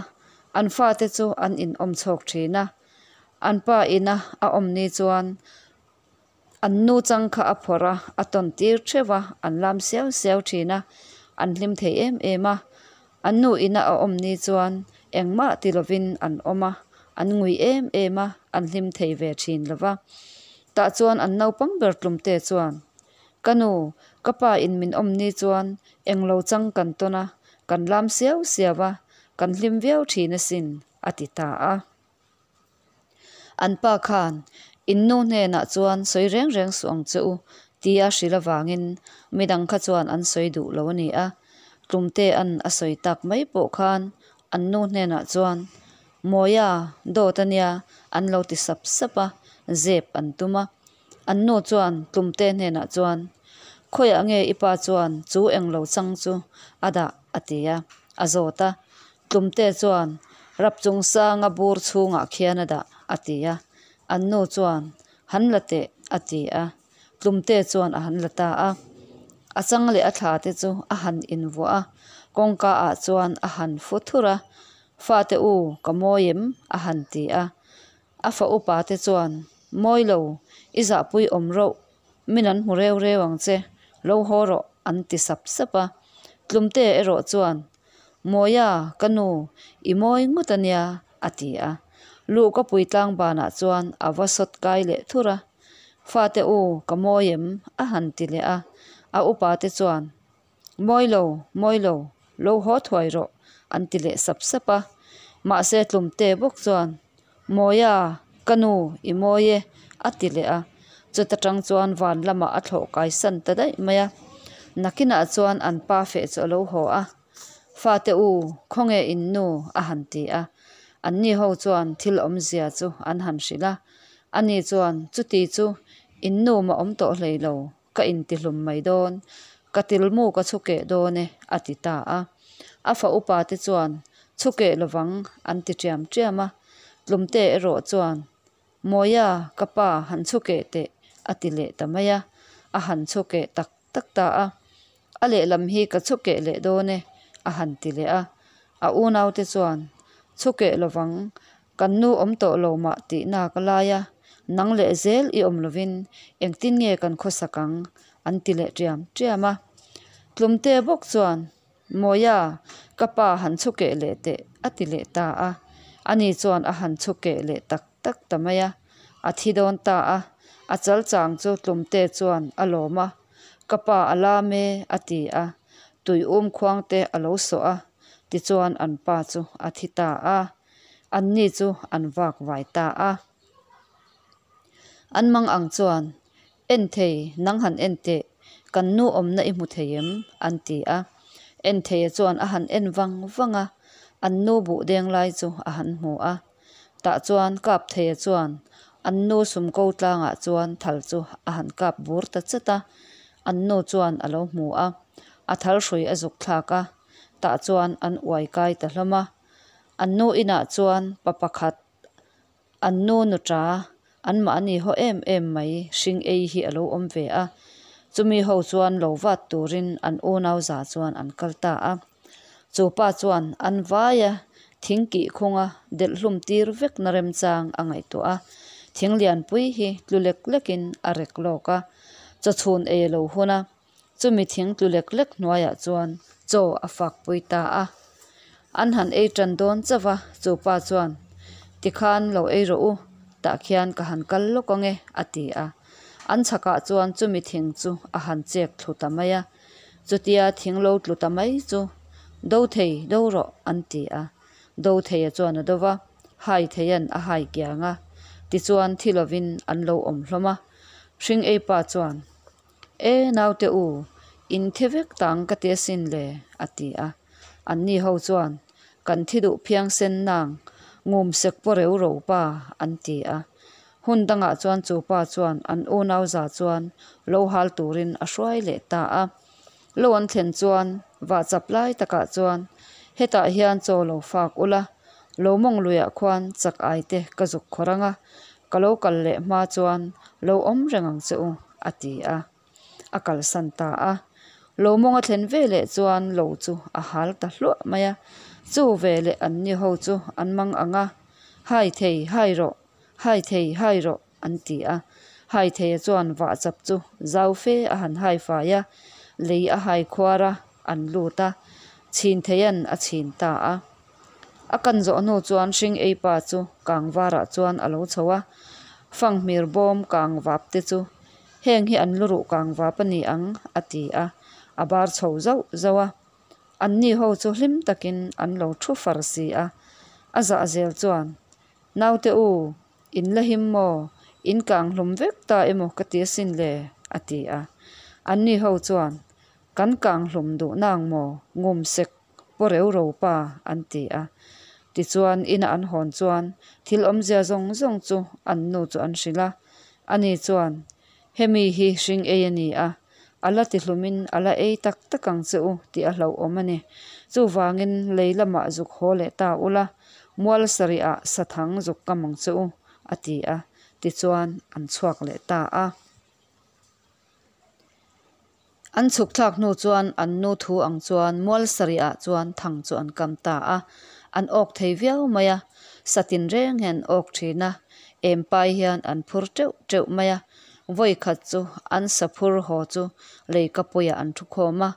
[SPEAKER 1] an fate chu an inawm chhawk thin a. An pa ina a awm ni chuan an nu chang kha a phawrh a, a tawn tir theuh a, an lam siau siau thin a, an hlim thei em em a. An nu ina a awm ni chuan engmah ti lovin an awm a, an ngui em em a, an hlim thei ve thin lo va. Tah chuan an naupang ber tlumte chuan, Ka nu, Ka pa in min awm ni chuan englo chang kan tawn a, kan lam siau siau a, kan hlim viau thin asin, a ti ta a. An pa khan, In nu hnenah chuan sawi reng reng suh ang che u, tia hrilh avangin midang kha chuan an sawi duh lo a ni a. Tlumtea'n a sawi tak mai pawh khan an nu hnenah chuan, Mawia, dawt a nia, an lo ti sap sap a, zep an tum a. An nu chuan Tlumte hnenah chuan, Khawiah nge i pa chuan chu englo chang chu a dah? a ti a, a zawt a. Tlumte chuan, Rap chung sanga bur chhungah khian a dah, a ti a. An nu chuan, Han la teh, a ti a. Tlumte chuan a han la ta a. A chang leh a thla te chu a han invuah a, kawngka ah chuan a han fu thur a, Fate u, ka mawi em? a han ti a. A fa upa te chuan, Mawi lo, i zahpui awm rauh, min an hmu reu reu ang che, lo haw rawh, an ti sap sap a. Tlumte erawh chuan, Mawia, ka nu, i mawi ngawt a nia, a ti a. Luhkapui tlangbanah chuan a va sawt kai leh thur a. Fate u, ka mawi em? a han ti leh a. A upa te chuan, Mawi lo, mawi lo, lo haw thuai rawh, an ti leh sap sap a. Mahse Tlumte bawk chuan, Mawia, ka nu, i mawi e, a ti leh a. Chuta tang chuan van lamah a thlawh kai san ta daih mai a. Nakinah chuan an pa feh chu a lo haw a. Fate u, khawnge in nu? a han ti a. Anni ho chuan thil awmzia chu an han hrilh a. Ani chuan, Chuti chu in nu mah awm tawh hlei lo, ka intihlum mai dawn, ka tilmu ka chhukeh dawn e, a ti ta a. A fa upa te chuan, Chhukeh lovang, an ti ṭiam ṭiam a. Tlumte erawh chuan, Mawia, ka pa, han chhukeh teh, a ti leh ta mai a. A han chhukeh tak tak ta a. A lehlam hi ka chhukeh leh dawn e, a han ti leh a. A unaute chuan, Chhukeh lovang, Kan nu awm tawh lo mah tih nak a lai a, nang leh zel i awm lovin engtin nge kan khawsak ang? an ti leh ṭiam ṭiam a. Tlumte bawk chuan, Mawia, ka pa han chhukeh leh teh, a ti leh ta a. Ani chuan a han chhukeh leh tak tak ta mai a. A thi dawn ta a, a chal chang chu Tlumte chuan a lawm a, Ka pa a lam e, a ti a. Tui um khuangte a lo sawh a, tichuan an pa chu a thi ta a. Anni chu an vak vai ta a. An mang ang chuan, En thei, nang han en teh, kan nu awmna i hmu thei em? an ti a. En theia chuan a han en vang vang a, an nu buh deng lai chu a han hmu a. Tah chuan kap theia chuan an nu sumko tlangah chuan thal chu a han kap bur ta chat a. An nu chuan a lo hmu a, a thal hrui a zuk thlak a, tah chuan an uai kai ta hlawm a. An nu inah chuan pa pakhat an nu nuṭa anmahni haw em em mai hring ei hi a lo awm ve a. Chumi ho chuan lo vat turin an unau za chuan an kal ta a. Chu pa chuan an vaia thing kih khunga delh hlum tir vekna remchang a ngaihtuah a. Thing lianpui hi tlu lek lekin a rek lawk a, chawchhun ei a lo hun a. Chumi thing tlu lek lek hnuaiah chuan chaw a fak pui ta a. An han ei tan dawn chauh a, chu pa chuan, Tikhan lo ei rawh u, tah khian ka han kal lawk ang e, a ti a. An chhakah chuan chumi thing chu a han chek thlu ta mai a. Chutia thing lo tlu ta mai chu, Do thei, do rawh, an ti a. Do theia chuan a do va, hai theia'n a hai kiang a. Tichuan thi lovin an lo awm hlawm a. Hring ei pa chuan, E naute u, in thi vek tang ka ti asin le, a ti a. Anni ho chuan, Kan thi duh phiang sen nang, ngum sek pawh reu ro pa, an ti a. Hun dangah chuan chu pa chuan an unau za chuan lo hal turin a hruai leh ta a. Lo an thlen chuan vahchap lai takah chuan, Hetah hian chaw lo fak ula, lo mawng luiah khuan chak ai te ka zuk khawr ang a, ka lo kal leh hma chuan lo awm reng ang che u, a ti a. A kalsan ta a. Lo mawng a thlen ve leh chuan lo chu a hal ta hluah mai a. Chu ve leh an ni ho chu an mang ang a, Hai thei, hai rawh, hai thei, hai rawh, an ti a. Hai theia chuan vahchap chu zau fe a han hai fai a, lei a hai khuar a, an lut a. Chhin theia'n a chhin ta a. A kan zawh hnu chuan hring ei pa chu kang varah chuan a lo chho a, fanghmir bawm kang vap te chu Heng hi an luruh kang vap a ni ang, a ti a, a bar chho zauh zauh a. Anni ho chu hlim takin an lo thu far si a. A zah zel chuan, Naute u, in la him maw? In kang hlum vek ta emaw ka ti asin le, a ti a. Anni ho chuan, Kan kang hlum duh nang maw, ngum sek paw reu ro pa, an ti a. Tichuan, ina an hawn chuan thil awmzia zawng zawng chu an nu chu an hrilh a. Ani chuan, Hemi hi hring ei a ni a, a la tihlumin a la ei tak tak ang che u tih a hlauhawm a ni. Chuvangin lei lamah zuk haw leh ta ula, mual sarihah sathang zuk kam ang che u, a ti a. Tichuan, an chhuak leh ta a. An chhuk thlak hnu chuan an nu thu ang chuan mual sarihah chuan thang chu an kam ta a, an awk thei viau mai a, sa tinreng hian an awk thin a, em pai hian an phur teuh teuh mai a, vawi khat chu an sa phur haw chu leikapuiah an thu khawm a,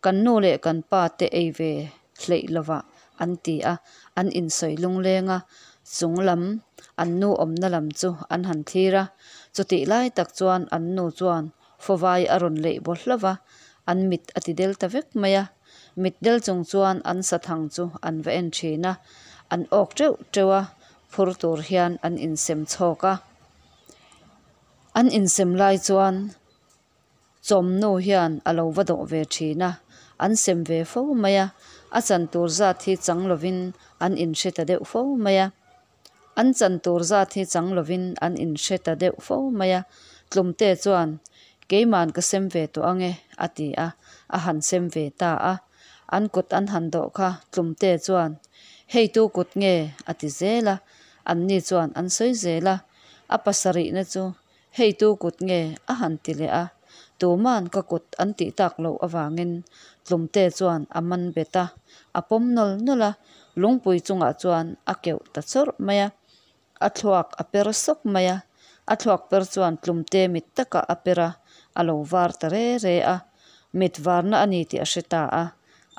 [SPEAKER 1] kan nu leh kan pa te ei ve hleih lovah an ti a, an insawi lungleng a, chung lam an nu awmna lam chu an han thlir a, chutih lai tak chuan an nu chuan Fawvai a rawn leih baw hlauh va, an mit a ti del ta vek mai a. Mit del chung chuan an sathang chu an va en thin a, an awk teuh teuh a, phur tur hian an insem chhawk a. An insem lai chuan chawmnu hian a lo va dawh ve thin a, an sem ve fo mai a, a chan tur zat hi chang lovin an inhre ta deuh fo mai a. An chan tur zat hi chang lovin an inhre ta deuh fo mai a, Tlumte chuan, Keiman ka sem ve tawh ang e, a ti a, a han sem ve ta a. An kut an han dawh kha Tlumte chuan, Hei tu kut nge? a ti zel a, anni chuan an sawi zel a. A pasarihna chu, Hei tu kut nge? a han ti leh a, tuman ka kut an tih tak loh avangin Tlumte chuan a man bet a, a pawm nawl nawl a, lungpui chungah chuan a keuh ta chawrh mai a, a thluak a per sawk mai a, a thluak per chuan Tlumte mit takah a per a, a lo var ta re re a, mit varna a ni tih a hre ta a,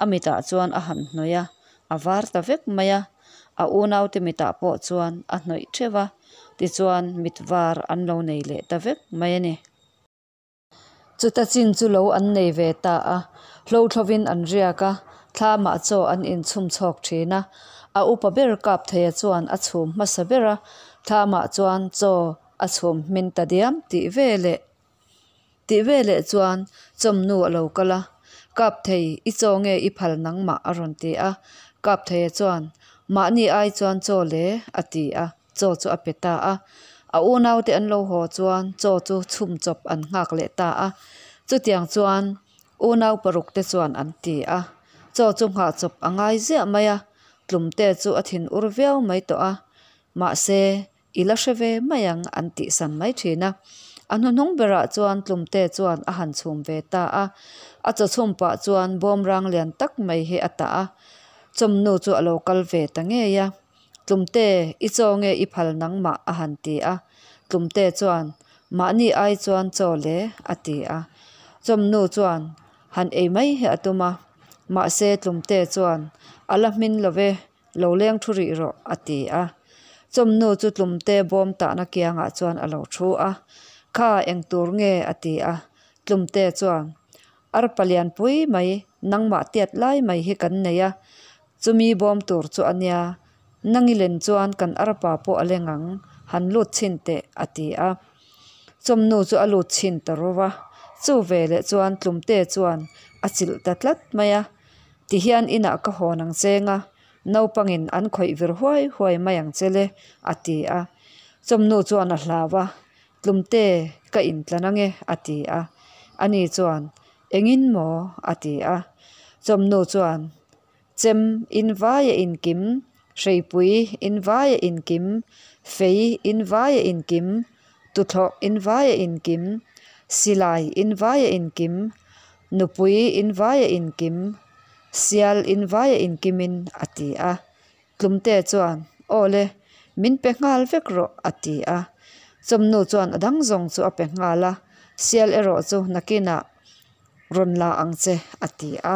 [SPEAKER 1] a mitah chuan a han hnawih a, a var ta vek mai a, a unaute mitah pawh chuan a hnawih theuh a, tichuan mit var an lo nei leh ta vek mai a ni. Chuta chin chu lo an nei ve ta a, hlothlawin an riak a, thlamah chaw an inchhum chhawk thin a, a upa ber Kaptheia chuan a chhum hmasa ber a, thlamah chuan chaw a chhum hmin ta diam tih veleh Tih veleh chuan chawmnu a lo kal a, Kapthei, i chaw nge i phal nangmah a rawn ti a. Kaptheia chuan, Mahni ai chuan chaw le a ti a, chaw chu a pe ta a. A unaute an lo haw chuan chaw chu chhum chawp an nghak leh ta a. Chutiang chuan unau paruk te chuan an ti a. Chaw chu nghah chawp a ngai ziah mai a, Tlumte chu a thin ur viau mai tawh a. Mahse, I la hre ve mai ang an tih san mai thin a. A hnuhnung berah chuan Tlumte chuan a han chhum ve ta a. A chaw chhum pah chuan bawmrang lian tak mai hi a tah a. Chawmnu chu a lo kal ve ta ngei a. Tlumte, i chaw nge i phal nangmah a han ti a. Tlumte chuan, Mahni ai chuan chaw le a ti a. Chawmnu chuan han ei mai hi a tum a. Mahse Tlumte chuan, A la hmin lo ve, Lo leng thu rih rawh, a ti a. Chawmnu chu Tlumte bawm tahna kiangah chuan a lo thu a. Kha, eng tur nge? a ti a. Tlumte chuan, Arpa lianpui mai, nangmah tiat lai mai hi kan nei a. Chumi bawm tur chu a nia. Nangi len chuan kan arpa pawh a leng ang, han lut chhin teh, a ti a. Chawmnu chu a lut chhin ta ro va. Chu veleh chuan Tlumte chuan a chilh ta tlat mai a. Tihian inah ka hawn ang cheng a, naupangin an khawih vir huai huai mai ang che le, a ti a. Chawmnu chuan a hlau a, Tlumte, ka intlan ange, a ti a. Ani chuan, Engin maw? a ti a. Chawmnu chuan, Chem, in vai a inkim, hreipui, in vai a inkim, fei, in vai a inkim, tuthlawh, in vai a inkim, silai, in vai a inkim, Nupui in vai a inkim, sial in vai a inkimin a ti a. Tlumte chuan, Aw le, min pe nghal vek rawh a ti a. Chawmnu chuan a dang zawng chu a pe nghal a, sial erawh chu nakinah rawn la ang che a ti a.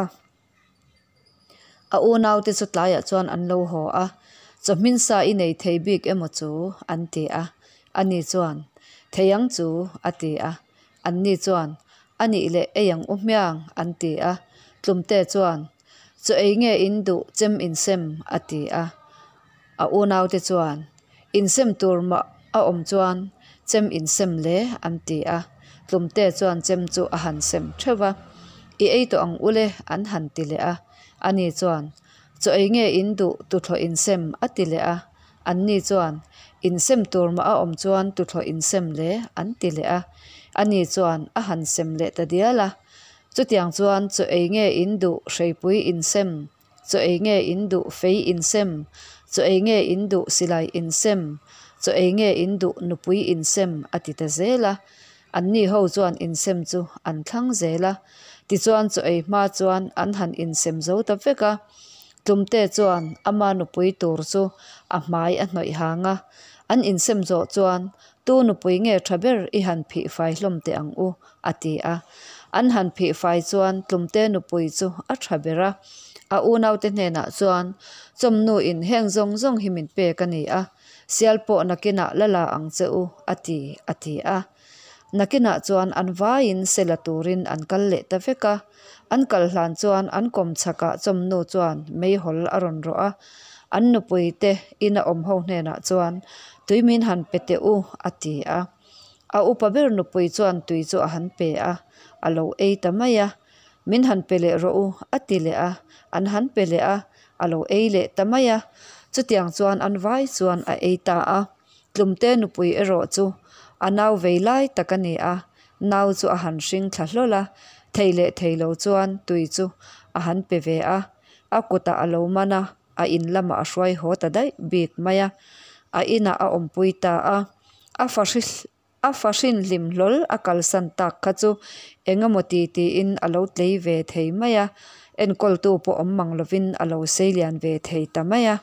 [SPEAKER 1] A unaute chu tlaiah chuan an lo haw a, Chawhmin sa i nei thei bik emaw chu? an ti a. Ani chuan, Thei ang chu a ti a. Anni chuan, A nih leh ei ang u hmiang, an ti a. Tlumtea chuan, Chaw ei nge in duh chem insem? a ti a. A unaute chuan, Insem tur mah a awm chuan chem insem le, an ti a. Tlumtea chuan chem chu a han sem theuh va. I ei tawh ang u le, an han ti leh a. Ani chuan, Chaw ei nge in duh tuthlawh insem? a ti leh a. Anni chuan, Insem tur mah a awm chuan tuthlawh insem le, an ti leh a. Ani chuan a han sem leh ta dial a. Chutiang chuan chaw ei nge in duh hreipui insem, chaw ei nge in duh fei insem, chaw ei nge in duh silai insem, chaw ei nge in duh nupui insem a ti ta zel a. Anni ho chuan insem chu an thlang zel a. Tichuan chaw ei hma chuan an han insem zo ta vek a. Tlumte chuan ama nupui tur chu a hmai a hnawih hang a. An insem zawh chuan Tu nupui nge tha ber i han phih fai hlawm teh ang u, a ti a. An han phih fai chuan Tlumte nupui chu a tha ber a. A unaute hnenah chuan, Chawmnuin heng zawng zawng hi min pek a ni a, sial pawh nakinah la la ang che u, a ti, a ti a. Nakinah chuan an vaiin se la turin an kal leh ta vek a. An kal hlan chuan an kawm chhakah chawmnu chuan meihawl a rawn rawh a. An nupui te ina awm ho hnenah chuan, Tui min han pe teh u, a ti a. A upa ber nupui chuan tui chu a han pe a, a lo ei ta mai a. Min han pe leh rawh u, a ti leh a. An han pe leh a, a lo ei leh ta mai a. Chutiang chuan an vai chuan a ei ta a. Tlumte nupui erawh chu a nau vei lai tak a ni a, nau chu a han hring thla hlawl a, thei leh thei lo chuan tui chu a han pe ve a, a kutah a lo man a, a in lamah a hruai haw ta daih bik mai a, a inah a awmpui ta a, a fa A fa hrinhlim hlawl a kalsan tak kha chu eng emaw ti tiin a lo tlei ve thei mai a, enkawltu pawh awm mang lovin a lo seilian ve thei ta mai a.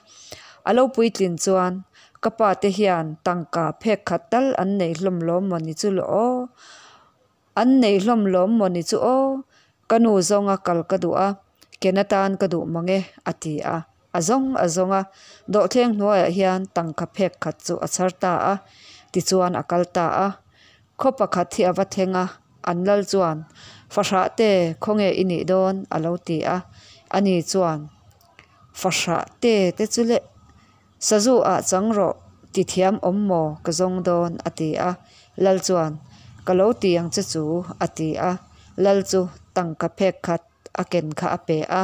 [SPEAKER 1] A lo puitlin chuan ka pa te hian tangka phek khat tal an nei hlawm lawm maw ni chu lawh aw? An nei hlawm lawm maw ni chu aw? Ka nu zawnga kal ka duh a, ken atan ka duh mang e, a ti a. A zawng a zawng a, dawhthleng hnuaiah hian tangka phek khat chu a chhar ta a, tichuan a kal ta a. Khaw pakhat hi a va thleng a, an lal chuan, Fahrah te, khawnge i nih dawn? a lo ti a. Ani chuan, Fahrah te te chu le, sazu ah chang rawh, ti thiam awm maw ka zawng dawn? a ti a. Lal chuan, Ka lo ti ang che chu, a ti a. Lal chu tangka phek khat a ken kha a pe a.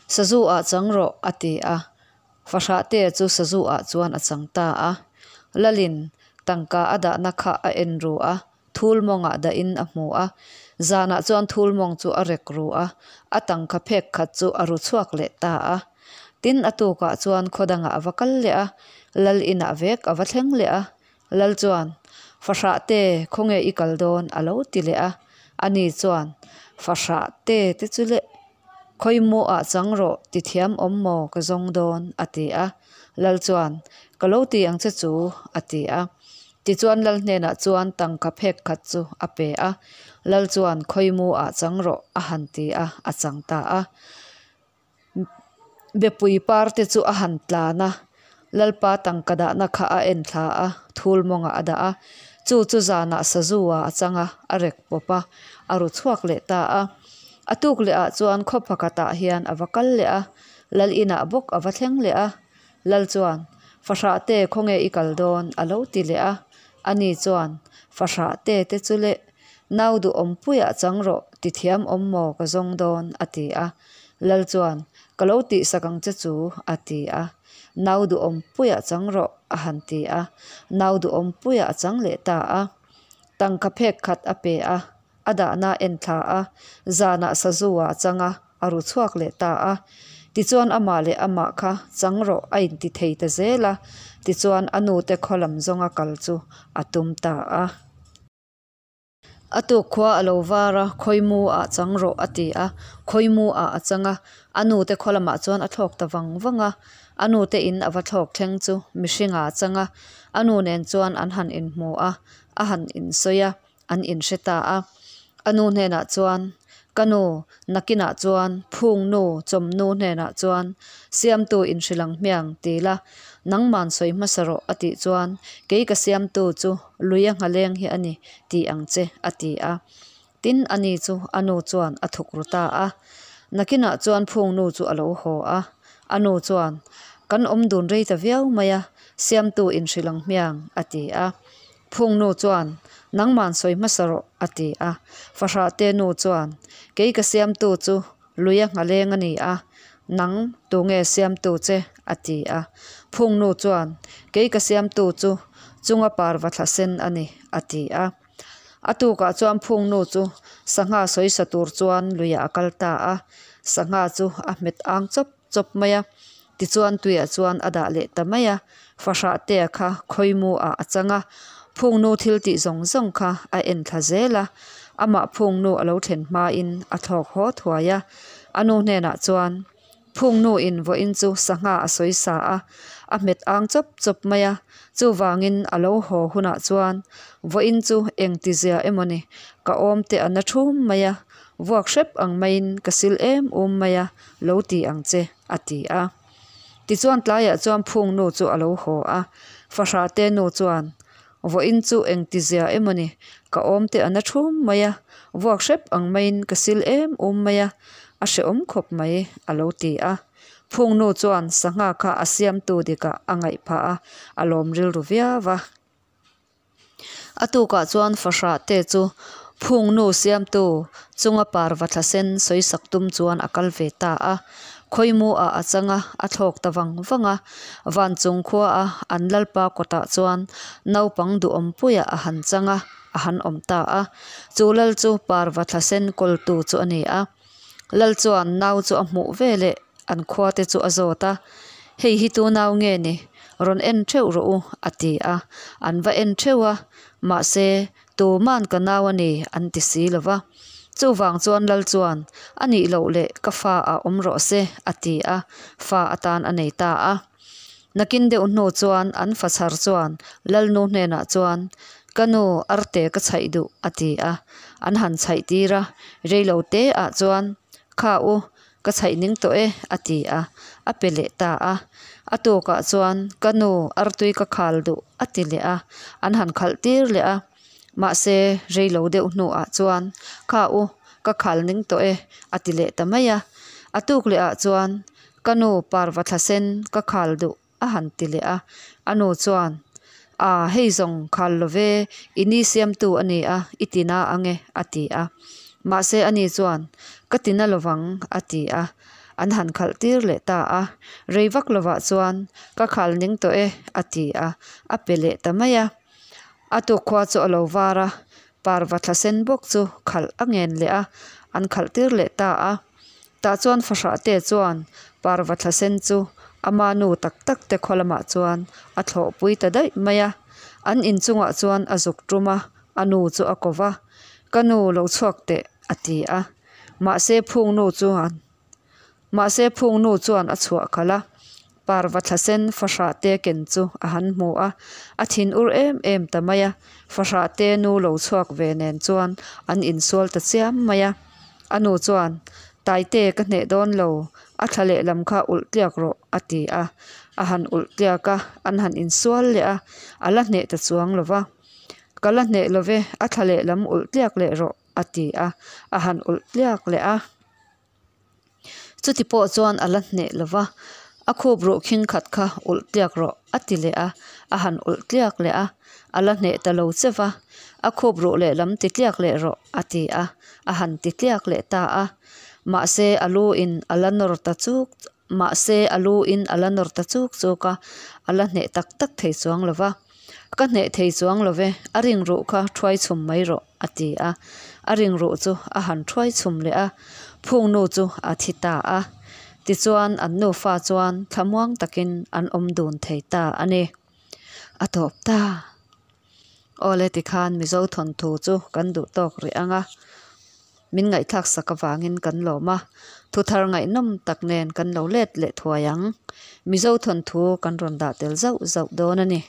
[SPEAKER 1] Sazu ah chang rawh, a ti a. Fahrah te chu sazu ah chuan a chang ta a. Lalin tangka a dahna kha a en ru a, thul mawngah dahin a hmu a. Zanah chuan thul mawng chu a rek ru a, a tangka phek khat chu a ru chhuak leh ta a. Tin, a tukah chuan khaw dangah a va kal leh a, lal inah vek a va thleng leh a. Lal chuan, Fahrah te, khawnge i kal dawn? a lo ti leh a. Ani chuan, Fahrah te te chu le, khawimaw ah chang rawh, ti thiam awm maw ka zawng dawn? a ti a. Lal chuan, Ka lo ti ang che chu, a ti a. Tichuan Lal hnenah chuan tangka phek khat chu a pe a. Lal chuan, Khawimaw ah chang rawh, a han ti a, a chang ta a. Bepui par te chu a han tlan a, Lalpa tangka dahna kha a en thla a, thul mawngah a dah a, chu chu zanah sazu ah a chang a, a rek pawp a, a ru chhuak leh ta a. A tuk leh ah chuan khaw pakhat ah hian a va kal leh a, Lal inah bawk a va thleng leh a, Lal chuan, Fahrah te khawnge i kal dawn? a lo ti leh a, ani chuan, Fahrah te te chu le, nau duhawm puiah chang rawh, ti thiam awm maw ka zawng dawn? a ti a. Lal chuan, Ka lo tihsak ang che chu, a ti a. Nau duhawm puiah chang rawh, a han ti a. Nau duhawm puiah a chang leh ta a. Tangka phek khat a pe a, a dahna a en thla a, zanah sazu ah a chang a, a ru chhuak leh ta a. Tichuan amah leh amah kha chang rawh a inti thei ta zel a, tichuan a nute khaw lam zawnga kal chu a tum ta a. A tuk khua a lo var a, Khawimu ah chang rawh a ti a, Khawimu ah a chang a, a nute khaw lamah chuan a thlawk ta vang vang a, a nute in a va thlawk thleng chu mihring ah a chang a, a nu nen chuan an han inhmu a, a han insawi a, an inhre ta a. A nu hnenah chuan, Ka nu, nakinah chuan Phungnu, Chawmnu hnenah chuan Siamtu inhrilh ang hmiang ti la, nangman sawi hmasa rawh a tih chuan kei ka siamtu chu luia nghaleng hi a ni ti ang che a ti a. Tin, ani chu a nu chuan a thuk ru ta a. Nakinah chuan Phungnu chu a lo haw a, a nu chuan, Kan awm dun rei ta viau mai a, Siamtu inhrilh ang hmiang a ti a. Phungnu chuan, Nangman sawi hmasa rawh, a ti a. Fahrahte nu chuan, Kei ka siamtu chu luia nghaleng a ni a, nang tunge siamtu che? a ti a. Phungnu chuan, Kei ka siamtu chu chunga parva thla sen a ni, a ti a. A tukah chuan Phungnu chu sangha sawisa tur chuan luiah a kal ta a. Sangha chu a hmet ang chawp chawp mai a. Tichuan tuiah chuan a dah leh ta mai a, Fahrahtea kha khawimu ah a chang a, Phungnu thil tih zawng zawng kha a en thla zel a, amah Phungnu a lo thlen hmain a thlawk haw thuai a, a nu hnenah chuan Phungnu in vawiin chu sangha a sawi sa a, a hmet ang chawp chawp mai a, chuvangin a lo haw hunah chuan vawiin chu engtizia emawni ka awm te a na thum mai a, vuak hrep ang maiin ka sil em um mai a, lo ti ang che, a ti a. Tichuan tlaiah chuan Phung nu chu a lo haw a, Fahrahte nu chuan, Vawiin chu engtizia emawni, ka awm te a na thum mai a, vuak hrep ang maiin ka sil em um mai a, a hrehawm khawp mai, a lo ti a. Phung nu chuan sangha kha a siamtu dikah a ngaih phah a, a lawm rilru viau a. A tukah chuan fahrah te chu phungnu siamtu chunga parva thla sen sawi sak tum chuan a kal ve ta a. Khawimu ah a chang a, a thlawk ta vang vang a. Van chung khua a an lalpa kawtah chuan naupang duhawm puiah a han chang a, a han awm ta a. Chu lal chu parva thla sen kawltu chu a ni a. Lal chuan nau chu a hmuh veleh an khua te chu a zawt a, Hei hi tu nau nge ni? Rawn en theuh rawh u, a ti a. An va en theuh a, mahse, tuman ka nau a ni an ti si lo va. Chuvang chuan Lal chuan, A nih loh leh ka fa ah awm rawh se, a ti a, fa atan a nei ta a. Nakin deuh hnu chuan an fachhar chuan Lalnu hnenah chuan, Ka nu, arte ka chhaih duh, a ti a. An han chhaih tir a, reilo te ah chuan, Kha u, ka chhaih ning tawh e, a ti a, a pe leh ta a. A tukah chuan, Ka nu, artui ka khal duh, a ti leh a, an han khalh tir leh a. Mahse, reilo deuh hnuah chuan, Kha u, ka khal ning tawh e, a ti leh ta mai a. A tuk leh ah chuan, Ka nu, parva thla sen ka khal duh, a han ti leh a. A nu chuan, A, hei zawng khal lo ve, i ni siamtu a ni a, i ti na ang e, a ti a. Mahse, ani chuan, Ka ti na lovang, a ti a. An han khalh tir leh ta a. Rei vak lovah chuan, Ka khal ning tawh e, a ti a, a pe leh ta mai a. A tukkhua chu a lo var a, parva thla sen bawk chu khalh a ngen leh a, an khalh tir leh ta a. Tah chuan fahrah te chuan parva thla sen chu ama nu tak tak te khaw lamah chuan a thlawh pui ta daih mai a. An inchungah chuan a zuk tum a, a nu chu a ko va, Ka nu lo chhuak teh a ti a. Mahse phungnu chuan Mahse phungnu chuan a chhuah khalh a, parva thla sen fahrah te ken chu a han hmu a, a thin ur em em ta mai a, fahrah te nu lo chhuak ve nen chuan an insual ta chiam mai a. A nu chuan, Taite ka hneh dawn lo, a thla lehlam kha ulh tliak rawh a ti a, a han ulh tliak a, an han insual leh a, a la hneh ta chuang lo va. Ka la hneh lo ve, a thla lehlam ulh tliak leh rawh a ti a, a han ulh tliak leh a. Chuti pawh chuan a la hneh lo va, A khup ruh khing khat kha ulh tliak rawh, a ti leh a, a han ulh tliak leh a, a la hneh ta lo che va, A khup ruh lehlam ti tliak leh rawh, a ti a, a han ti tliak leh ta a. Mahse a lu in a la nawr ta chuk mahse a lu in a la nawr ta chuk chuk a, a la hneh tak tak thei chuang lo va. Ka hneh thei chuang lo ve, a ring ruh kha thuai chhum mai rawh, a ti a. A ring ruh chu a han thuai chhum leh a, phungnu chu a thi ta a. Tichuan an nufa chuan thlamuang takin an awm dun thei ta a ni. A tawp ta. Awle tikhan Mizo thawnthu chu kan duh tawk rih ang a, min ngaihthlak sak avangin kan lawm a, thuthar ngaihnawm tak nen kan lo let leh thuai ang. Mizo thawnthu kan rawn dah tel zauh zauh dawn a ni.